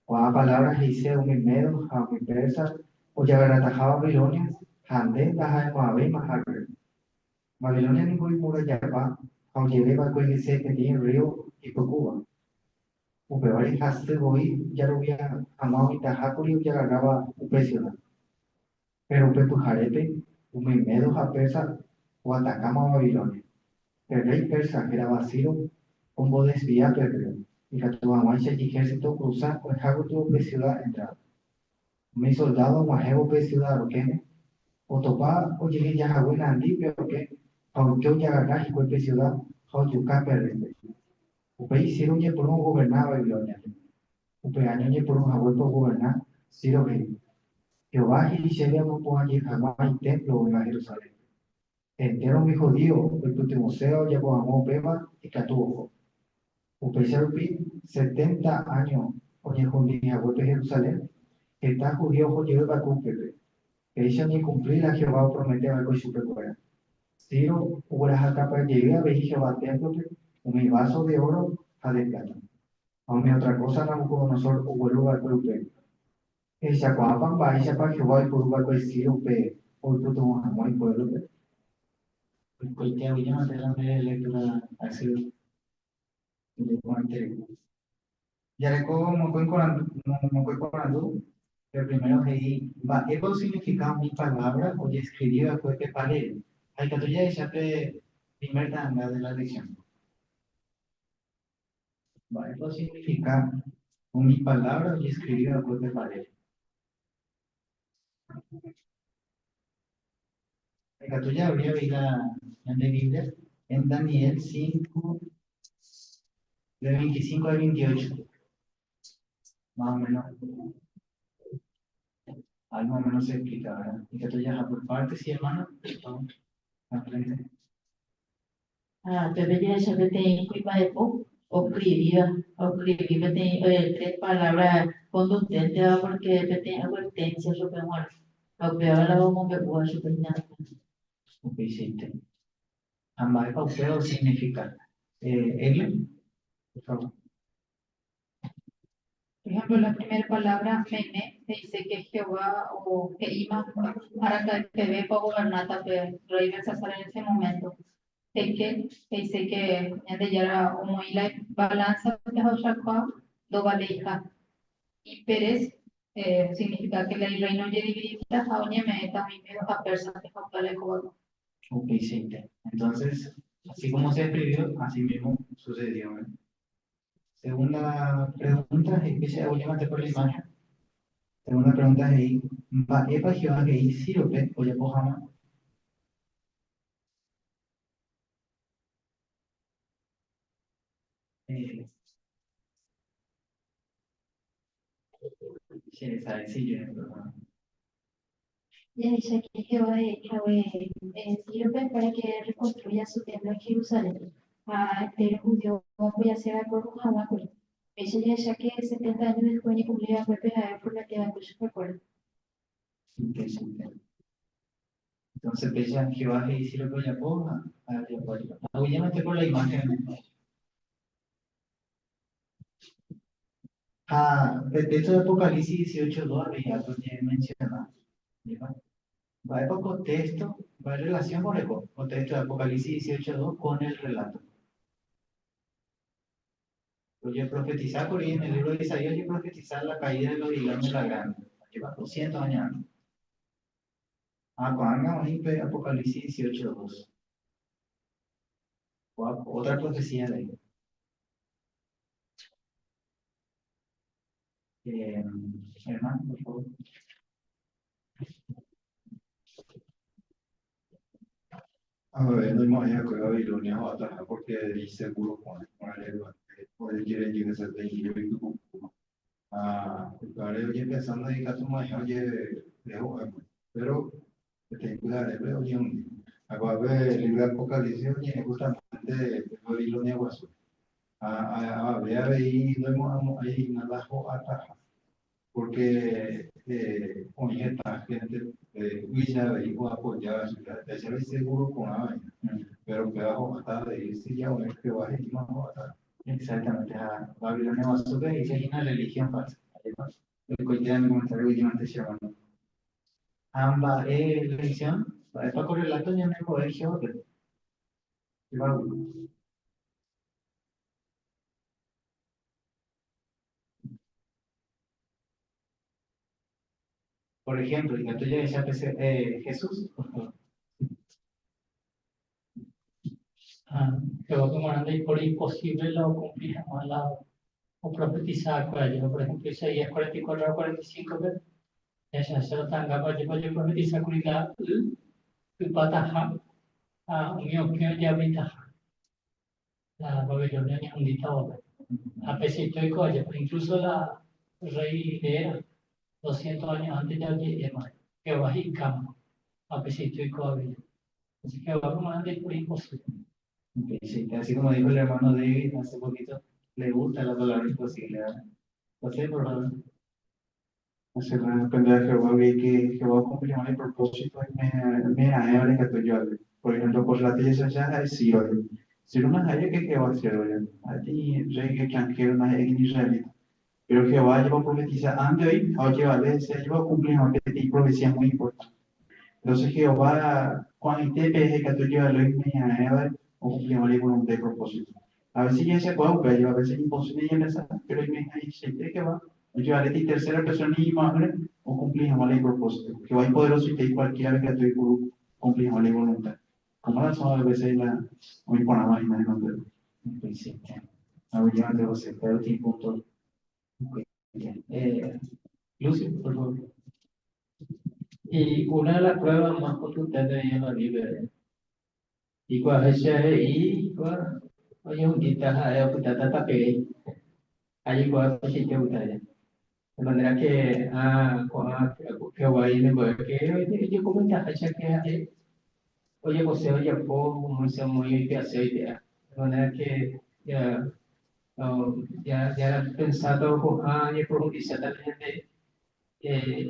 Ko'ã palávra he'ise umi médo ha umi pérsa ojagarrataha Babilonia ha nde ndaha'emo'ãvéima ha'e. Babilonia ningo imurallapa ha ojere va'ekue hese peteĩ rrío ipykúva. Upévare hasy voi jarovia hag̃ua oĩtahákuri ojagarráva upe siuda. Péro upe pyharépe umi médo ha pérsa oatakáma Babilonia. Pe rréi pérsa hérava Ciro ombodesvia pe rrío, ikatu hag̃uáicha ijehérsito okrusa oheja gotyo pe siuda entráda. Umi soldádo og̃uahẽvo pe siuda rokẽme, otopa ojeheja hague nandi pe okẽ ha oike ojagarra hikuái pe siuda ha ojuka pe rréipe. Upéi Ciro oñepyrũ ogoverna Babilóniape. Upe áño oñepyrũ haguépe ogoverna, Ciro he'i, Jehová he'i chéve amopu'ã jey hag̃ua itémplo oĩva Jerusalénpe. Entéro umi judío oipytyvõséva ojapo hag̃ua upéva ikatu oho. Upéicha rupi, setenta áño oñehundi haguépe Jerusalén, heta judío oho jey va'ekue upépe. Péicha oñekumpli la Jehová opromete va'ekue chupekuéra. Ciro oguerahakapa jey avei Jehová témplope umi váso de óro ha de pláta. Ha umi ótra kósa Nabucodonosor ogueru va'ekue upégui. Ehechakuaápa mba'éichapa Jehová oiporu va'ekue Círope oipytyvõ hag̃ua ipuévlope? Oikoite aguyjéma térã nde lectura asy iporãiterei. Jareko mokõi porandu, mokõi porandu. Pe primero he'i, Mba'épa osignifika umi palávra ojeskrivi va'ekue pe parére? Ha ikatu jahecha pe primer ta'anga de la lección. Mba'épa osignifika umi palávra ojeskrivi va'ekue pe parére? Ikatu jaavri avei la ñande Biblia en Daniel 5, de 25 al 28. Más o menos. Ahí más o menos se explica, ¿verdad? Ikatu jaha por partes, sí, hermano. Vamos, al frente. Ha pépe jahecha peteĩ kuimba'e po oskrivíva, oskrivi peteĩ tres palávra konduténteva pórke peteĩ adverténsia chupe g̃uarã, ha upéva la omombe'úva chupe hína. Upeichaite. Ha mba'épa upéva osignifika? Egle, por favor. Por ejemplo, la primera palabra, mené, dice que Jehová o he'íma araka'e pevépa ogovernáta pe rréi Belsasar en ese momento. Tekel he'ise que Ñandejára omoĩ la balanza pe ha ohechakuaa ndovaleiha. Y Peres significa que la irreino ojedividíta ha oñeme'ẽta umi medo ha pérsape ha upéva la oikóva. Upeichaite. Entonces, así como se escribió, así mismo sucedió. ¿eh? Segunda pregunta, he'i aguyjémante por la imagen. Segunda pregunta he'i, Mba'épa Jehová he'i Círope ojapo hag̃ua? Eh, che sabe si yo, perdón. Jahecha que Jehová he'i hague Círope para que reconstruya su templo en Jerusalén. Ha entéro judío oapoyase va'ekue oho hag̃ua kuri. Péicha jahecha que 70 áño después oñekumpli va'ekue pe ha'e opromete va'ekue chupekuéra. Upeichaite. Entonces péicha Jehová he'i Círope ojapo ha ha'e ojapo aja. Aguyjémante por la imagen. Ha pe texto de Apocalipsis 18.2 avei ápe oñemenciona. Ajépa? Mba'épa ko texto, mba'e relación oreko ko texto de Apocalipsis 18.2 con el relato? Ojeprofetiza kuri en el libro de Isaías ojeprofetiza la caída de Babilonia la Grande. Ajépa? 200 años antes. Ha ko'ág̃a oĩ pe Apocalipsis 18.2. Otra profecía de ahí. Eh, hermano, por favor. A ver, no imagino que Babilonia va a atajar porque inseguro con el quiere llegar a ser Ah, upévare oñepensa ndaikatumo'ãiha ojeho'águi, péro peteĩ pyharépe oñehundi. Ha ko'ápe lívro de Apocalipsis oñe'ẽ justamente pe Babilonia guasúre. Ha avave avei ndoimo'ãmo'ãi hína la ho'ataha, pórke oĩ heta hénte ýicha avei oapojáva chupe, ha upéicha isegúro porã va'erã. Péro upéva ho'áta avei si ja oĩ Jehová he'íma ho'ataha. Exactamente, ha Babilonia guasúpe he'ise hína religión falsa. Ajépa? Oikoite mi comentario últimamente che hermano. Ha mba'e lección, mba'épa ko relato ñanembo'e Jehovápe? Jehovágui. Por ejemplo, ikatu jahecha pe eh, Jesús, por favor. Jehová g̃uarã ndaipóri imposible la okumpli hag̃ua la oprofetisa va'ekue ajépa. Por ejemplo, Isaías 44 ha 45-pe jahechaháicha ota'angápa ajépa ojeprofetisa kuri la y ypataha ha umi okẽ ojeavritaha la Babilonia oñehundíta vove. Ha peichaite oiko ajépa, incluso la rréi réra doscientos áño ántes ja oje'éma, Jehová he'ikáma, ha peichaite oiko avei. Así que Jehová g̃uarã ndaipóri imposible. Upeichaite, así como dijo el hermano David hace poquito, le gusta la palabra imposible, ¿verdad? José, por favor. Así depende de Jehová, vi que Jehová cumple con el propósito y me raẽva ikatu joavy. Por ejemplo, ko relato jahecha ha'e Ciro. Ciro ndaha'éi que Jehová siervo, ha'e peteĩ rey extranjero ndaha'éi ni israelita. Pero Jehová lleva oprofetiza antes oĩ ha ojevale hese lleva okumpli hag̃ua peteĩ profecía muy importante. Entonces Jehová ko'ag̃aite pe ikatu ojevale oimeraẽva okumpli hag̃ua la ivoluntad y propósito. A veces jahechakuaa upéva, lleva a veces imposible ñapensa, pero oimehaichaite Jehová ojevale peteĩ tercera persona iñimo'ã'ỹre okumpli hag̃ua la ipropósito. Jehová ipoderosoite cualquiera ikatu oipuru okumpli hag̃ua la ivoluntad. Como razón a veces la oĩ porãva hína henondépe. Upeichaite. Aguyjémante José, pe último punto. Eh, Lucio, por favor. Y una de las pruebas más contundentes en la Biblia Ikuavecha he'i kua oñehundíta ha'e opytáta tapére ha jaikuaa tuichaite opytáta. De manera que ha ko'ã Jehová ñanembo'e que ojekomentaháicha que ha'e ojapose ojapo Moisés omoĩ oipe'ase oipe'a. De manera que ja ja pensáta ko'ã ñaprofundisátama ñande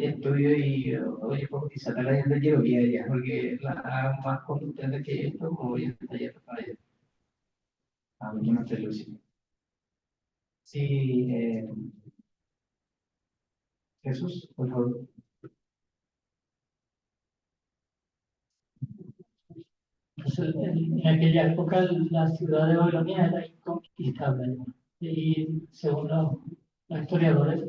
estudio y ojeprofundisátama la ñande jerovia ya, porque la más contundente que esto, como ya está ya tocado ya. Ah, bueno, te Lucy. Sí, Jesús, por favor. Entonces, en aquella época la ciudad de Babilonia era inconquistable, ¿no? Y según los historiadores,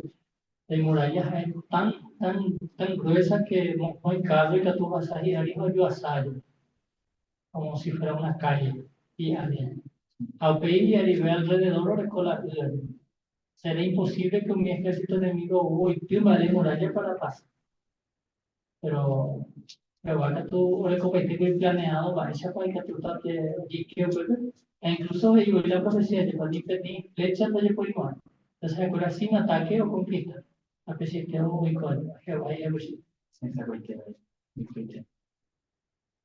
la muralla es tan, tan, tan gruesa que no hay carro y que tú vas a ir arriba yo a como si fuera una calle. Y había. A y arriba alrededor de Sería imposible que un ejército enemigo oity mba'e muralla para pasar. Pero Jehová katu orekopaite ko iplaneado mba'éichapa ikatúta ojeike upépe. Ha incluso he'i voi la profecía jepa ni peteĩ flecha ndojepoimo'ãi. Entonces ha'ekuéra sin ataque oconquista. Ha peichaite oiko Jehová he'i haguéicha. Exactoite.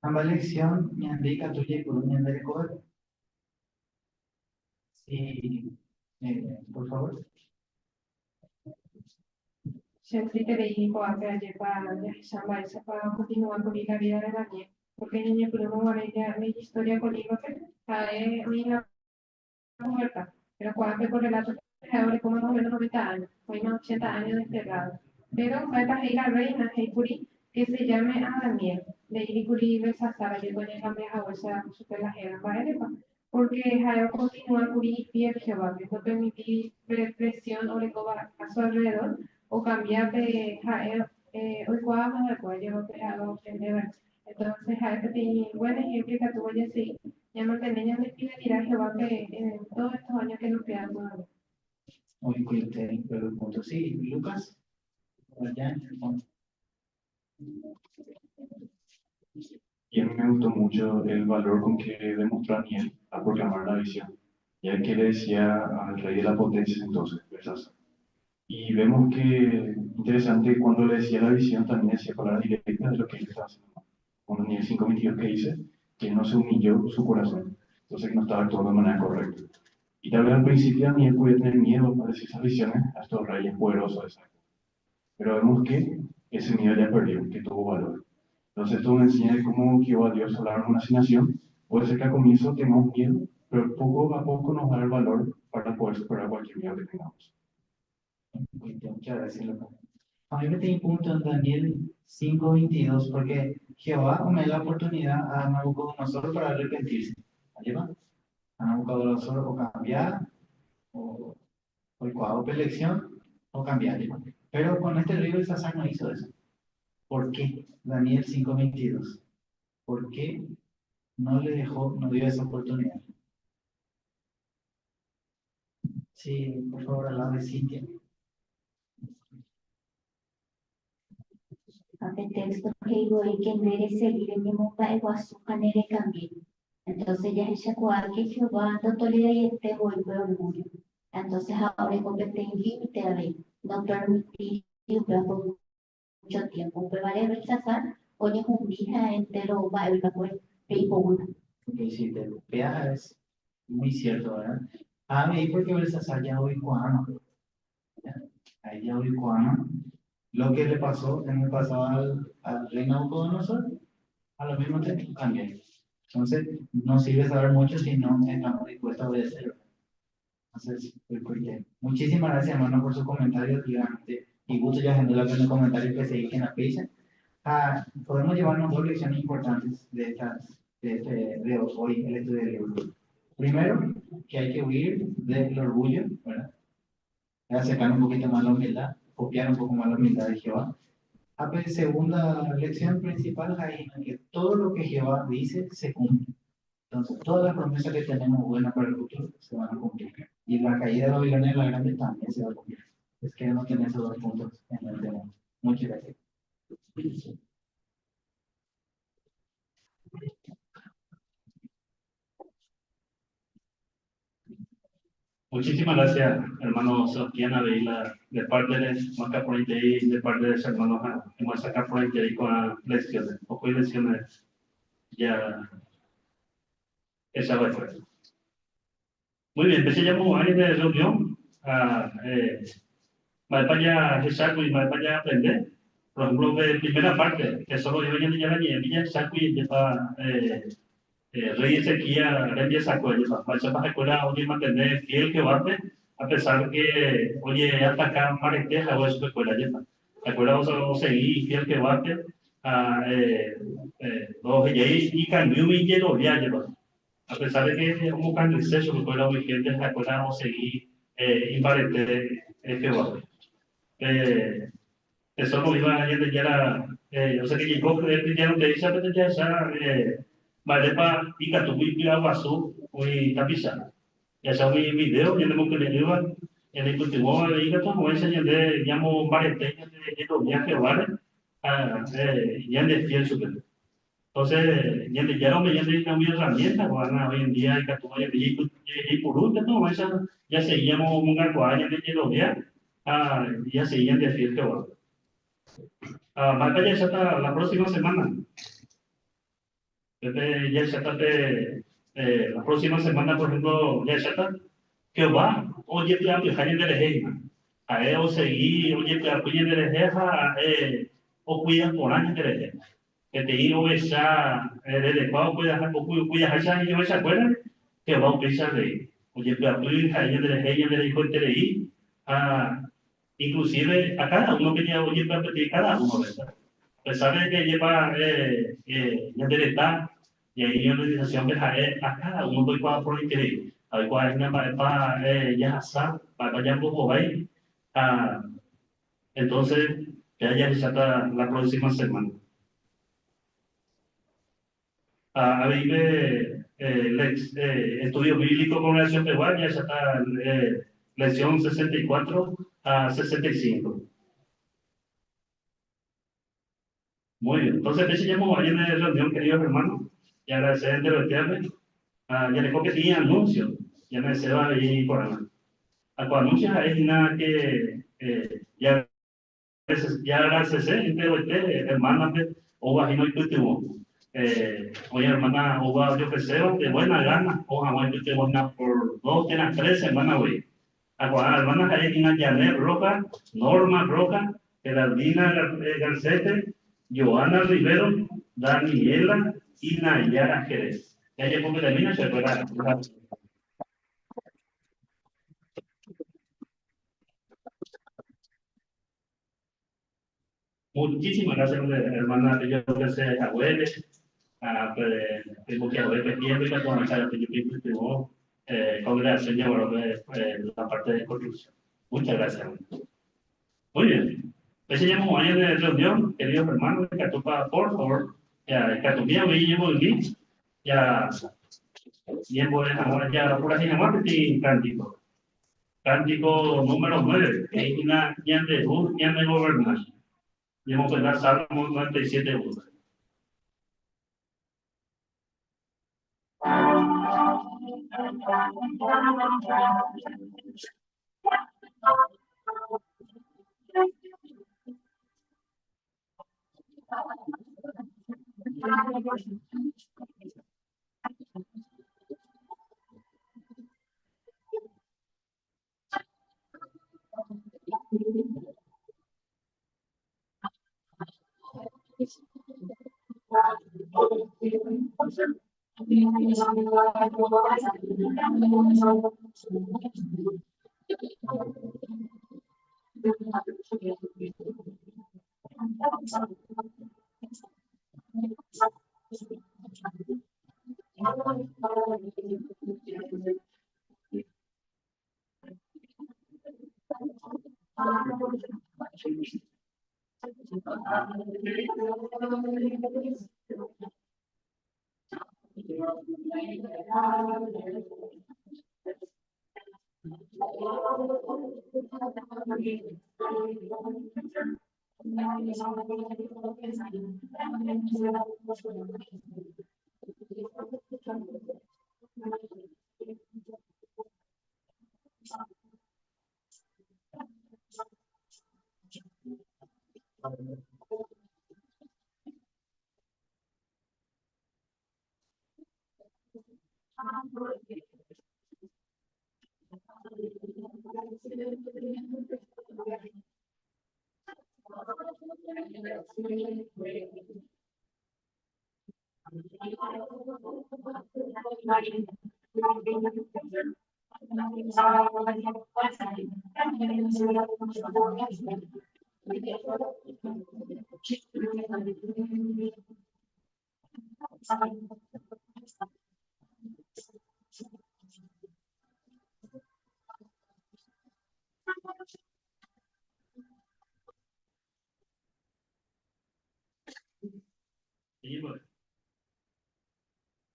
Ha mba'e lección ñande ikatu jaipuru ñande rekovépe? Sí, por favor. Che aiterei ko'ápe ajépa jahecha mba'éichapa okontinua kuri la vida de Daniel, pórke ñañepyrũrõ guare iñistoria ko lívrope, ha'e oĩ la pubertad, pero ko'ápe ko rrelátope ha'e oreko más o menos 90 áño, oĩma 80 áño desterrado. Péro mba'épa he'i la rréina? He'i kuri que se llame a Daniel, nde'íri kuri Belsasar ajépa oñekambia haguéicha chupe la héra. Mba'érepa? Pórke ha'e okontinua kuri ifiél Jehovápe, nopermití pe presión orekóva a su alrededor okambia pe ha'e oikuaáma va'ekue, ajépa pe ha'e oaprende va'ekue. Entonces ha'e peteĩ buen ejemplo ikatúva jasegi ñamantene ñande fidelidad Jehovápe en todos estos años que nos quedan todavía. Oikuaite pe punto. Sí, Lucas, por allá en el fondo. Y a mí me gustó mucho el valor con que demostró Daniel al proclamar la visión, ya que le decía al rey de la potencia entonces, Belsasar. Y vemos que, interesante, cuando le decía la visión también decía palabras directas de lo que él estaba haciendo mal. Como Daniel 5:22 que dice que no se humilló su corazón, entonces que no estaba actuando de manera correcta. Y tal vez al principio Daniel podía tener miedo para decir esas visiones a estos reyes poderosos de esa época. Pero vemos que ese miedo ya perdió, que tuvo valor. Entonces esto nos enseña de cómo Jehová Dios al darnos una asignación, puede ser que al comienzo tengamos miedo, pero poco a poco nos da el valor para poder superar cualquier miedo que tengamos. Muy bien, muchas gracias, Lucas. A mí me tiene punto en Daniel 5:22, porque Jehová me da la oportunidad a Nabucodonosor para arrepentirse. ¿Vale, va? A Nabucodonosor o cambiar, o oikuaa upe lección, o cambiar, ¿vale? Pero con este rey Belsasar no hizo eso. ¿Por qué? Daniel 5:22. ¿Por qué no le dejó, no dio esa oportunidad? Sí, por favor, al lado de Cintia. Ha pe texto he'i voi que nde resegi reñemomba'eguasu ha ne rekambie. Entonces jahechakuaa que Jehová ndotoleraiete voi pe orgullo. Entonces ha oreko peteĩ límite avei, nopermitíri upéva por mucho tiempo. Upévare Belsasar oñehundi ha entéro mba'e oĩva'ekue pe ipoguýpe. Ok, sí, te upéva es muy cierto, ¿verdad? Ha avei porque Belsasar ja oikuaáma. Ahí ya oikuaáma lo que le pasó en el pasado al, al rey Nabucodonosor, a lo mismo te también. Entonces, no sirve saber mucho si no estamos dispuestos a obedecer. Entonces, pues, muchísimas gracias, hermano, por su comentario. Realmente, y gusto ya haciendo la en el comentario que se en la pizza. Ah, podemos llevarnos dos lecciones importantes de, estas, de, este, de hoy, el estudio del libro. Primero, que hay que huir del orgullo, ¿verdad? Acercar un poquito más la humildad, copiar un poco más la humildad de Jehová. A segunda lección principal, ahí que todo lo que Jehová dice se cumple. Entonces, todas las promesas que tenemos buenas para el futuro se van a cumplir. Y la caída de Babilonia la Grande también se va a cumplir. Es que no tener esos dos puntos en el tema. Muchas gracias. Muchísimas gracias, hermano Sebastián Aveila, de parte de Maca por y de parte de su hermano sacar por ahí con las lecciones, poco y lecciones ya esa va a Muy bien, empecé ya como años de reunión, a eh, ya saco y ya aprender. Por ejemplo, de primera parte, que solo yo ya ya ya saco y ya rey Ezequías rembiasakue, mba'éichapa ha'ekuéra oñemantene fiel Jehovápe a pesar que ojeataka mbarete hague chupekuéra jepa. Ha'ekuéra osegi ifiel Jehovápe ha ndohejái ikangy umi ijerovia jepa. A pesar de que omokangyse chupekuéra umi hénte ha'ekuéra osegi imbarete Jehovápe. Pe solo oĩva Ñandejára, o sea que jaiko cristiano péicha pe jahecha mba'érepa ikatu ipy'aguasu umi tapicha. Jahecha umi video ñanemokyre'ỹva, ñanepytyvõva avei ikatu hag̃uáicha ñande ñamombarete ñande jerovia Jehováre ha ñandefiel chupe. Entonces, Ñandejára ome'ẽ ñandéve umi herramienta ko'ág̃a hoy en día ikatúva ñande jaipuru ikatu hag̃uáicha jasegi ñamomongakuaa ñande jerovia ha jasegi ñandefiel Jehovápe. Ah, mba'épa jahecháta la próxima semana? Pépe jahecháta pe la próxima semana, por ejemplo, jahecháta Jehová ojepy'apyha ñanderehe hína. Ha'e osegi ojepy'apy ñanderehe ha ha'e okuida porã ñanderehe. Peteĩ ovecha rerekua okuidaháicha ijovechakuérare, Jehová upéicha avei. Ojepy'apy ha'e ñanderehe ñanderayhueterei ha Inclusive a cada uno pe ojepy'apytei cada uno de A pesar de que jepa ñande reta ñaĩ ñane organización-pe ha'e a cada uno toikuaa porãiterei. Ha oikuaa hína mba'épa jahasa, mba'épa ñambohovái ha entonces péa jahecháta la próxima semana. Ha avei pe estudio bíblico congregación pegua jahecháta lección 64 ha 65. Muy bien, entonces péicha ñamo'ã ñane reunión, queridos hermanos, jaagradece enteroitévape ha jareko peteĩ anuncio ñame'ẽséva avei ko'ág̃a. Ha ko anuncio ha'e hína que ja Jaagradecese enteroite hermana-pe oúva hína oipytyvõ. Oĩ hermana oúva ojofreséva de buena gana ou hag̃ua oipytyvõ hína por dos térã tres semana voi. Ha ko'ã hermana ha'e hína Janet Rojas, Norma Rojas, Geraldina Garcete, Joana Rivero, Daniela y Nayara Jerez. Jajepopetemína chupekuéra. Muchísimas gracias, hermana, yo ofrece haguére, pe tiempo y la que congregación la parte de construcción. Muchas gracias. Muy bien. Pues se llama año de reunión, queridos hermanos, Catupa, por favor, ya, Catupía, hoy ya, bien, bueno, ya, por así cántico. Cántico número 9, he'íhina ñande Ru ñane goberna. Ñemopyenda Salmo 97 1.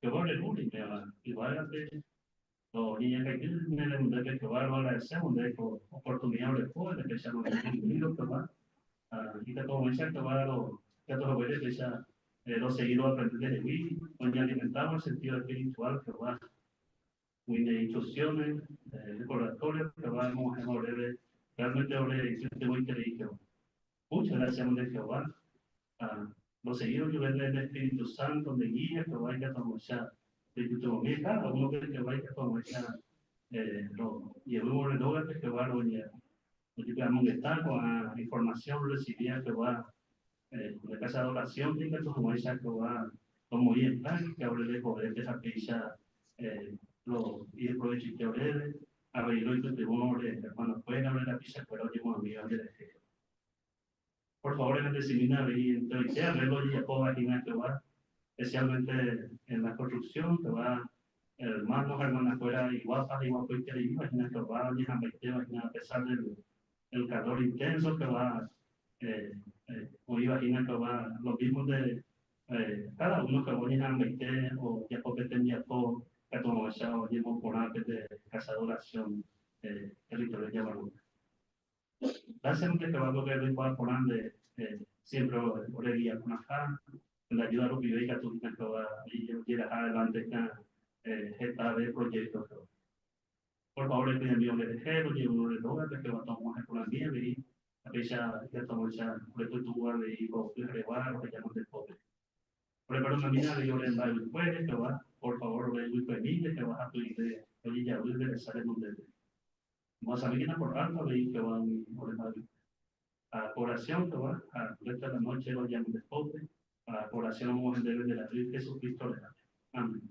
Jehová orerúri péva yvágape, roñeñangaity ne renondépe Jehová roagradecemos ndéve ko oportunidad orekóva péicha roñeñangaitýrõ Jehová, ha ikatu hag̃uáicha Jehová ikatu haguére péicha rosegi roaprende ndehegui, roñealimentávo en sentido espiritual Jehová, umi ne instrucciones, recordatorio Jehová emog̃uahẽva oréve, realmente ore ipytyvõiterei Jehová. Muchas gracias nde Jehová. Ha rosegi ojupe nde Espíritu Santo nde guía Jehová ikatu hag̃uáicha roipytyvõmi káda únope Jehová ikatu hag̃uáicha rojevývo ore rógape Jehová rojepy'amongeta ko'ã informasión rorrecibíva Jehová ore casa de adoración-pe ikatu hag̃uáicha Jehová romoĩ en práctica ore rekovépe ha péicha roideprovechoite oréve avei roipytyvõ ore hermanokuéra, ore rapichakuéra oñemoag̃uíva nderehe. Por favor, ebendesimína avei enteroite arreglo ojejapóva hína Jehová, especialmente en la construcción, Jehová hermano ha hermana-kuéra iguápa ha iguapoitereíva hína Jehová oñeha'ãmbaitéva hína a pesar del el calor intenso Jehová oĩva hína Jehová lo mismo de cada uno Jehová oñeha'ãmbaite ojapo pe tembiapo katu hag̃uáicha oñemoporã pe casa de oración territorio Jaguarúpe. Gracias nde Jehová porque roikuaa porã nde siempre ore guía porãha, nde ayuda rupive ikatu hína Jehová ojeraha adelante hetave proyecto Jehová. Por favor epy'ami ore rehe, roje'u ore rógape Jehová tog̃uahẽ porãmi avei, ha péicha ikatu hag̃uáicha orepytu'u avei ko pyharegua rohejáma nde pópe. Ore perdonamína avei ore mba'ykuére Jehová, por favor ore yvykuemíre Jehová ha py'ỹive rojejavy nde resa renondépe. Mbohasamíkena por alto avei Jehová umi ore mba'yru. Ha ko oración Jehová, ha resto de la noche rojamu nde pópe, ha ko oración romog̃uahẽ ndéve nde Ra'y Jesucristo rérape. Amén.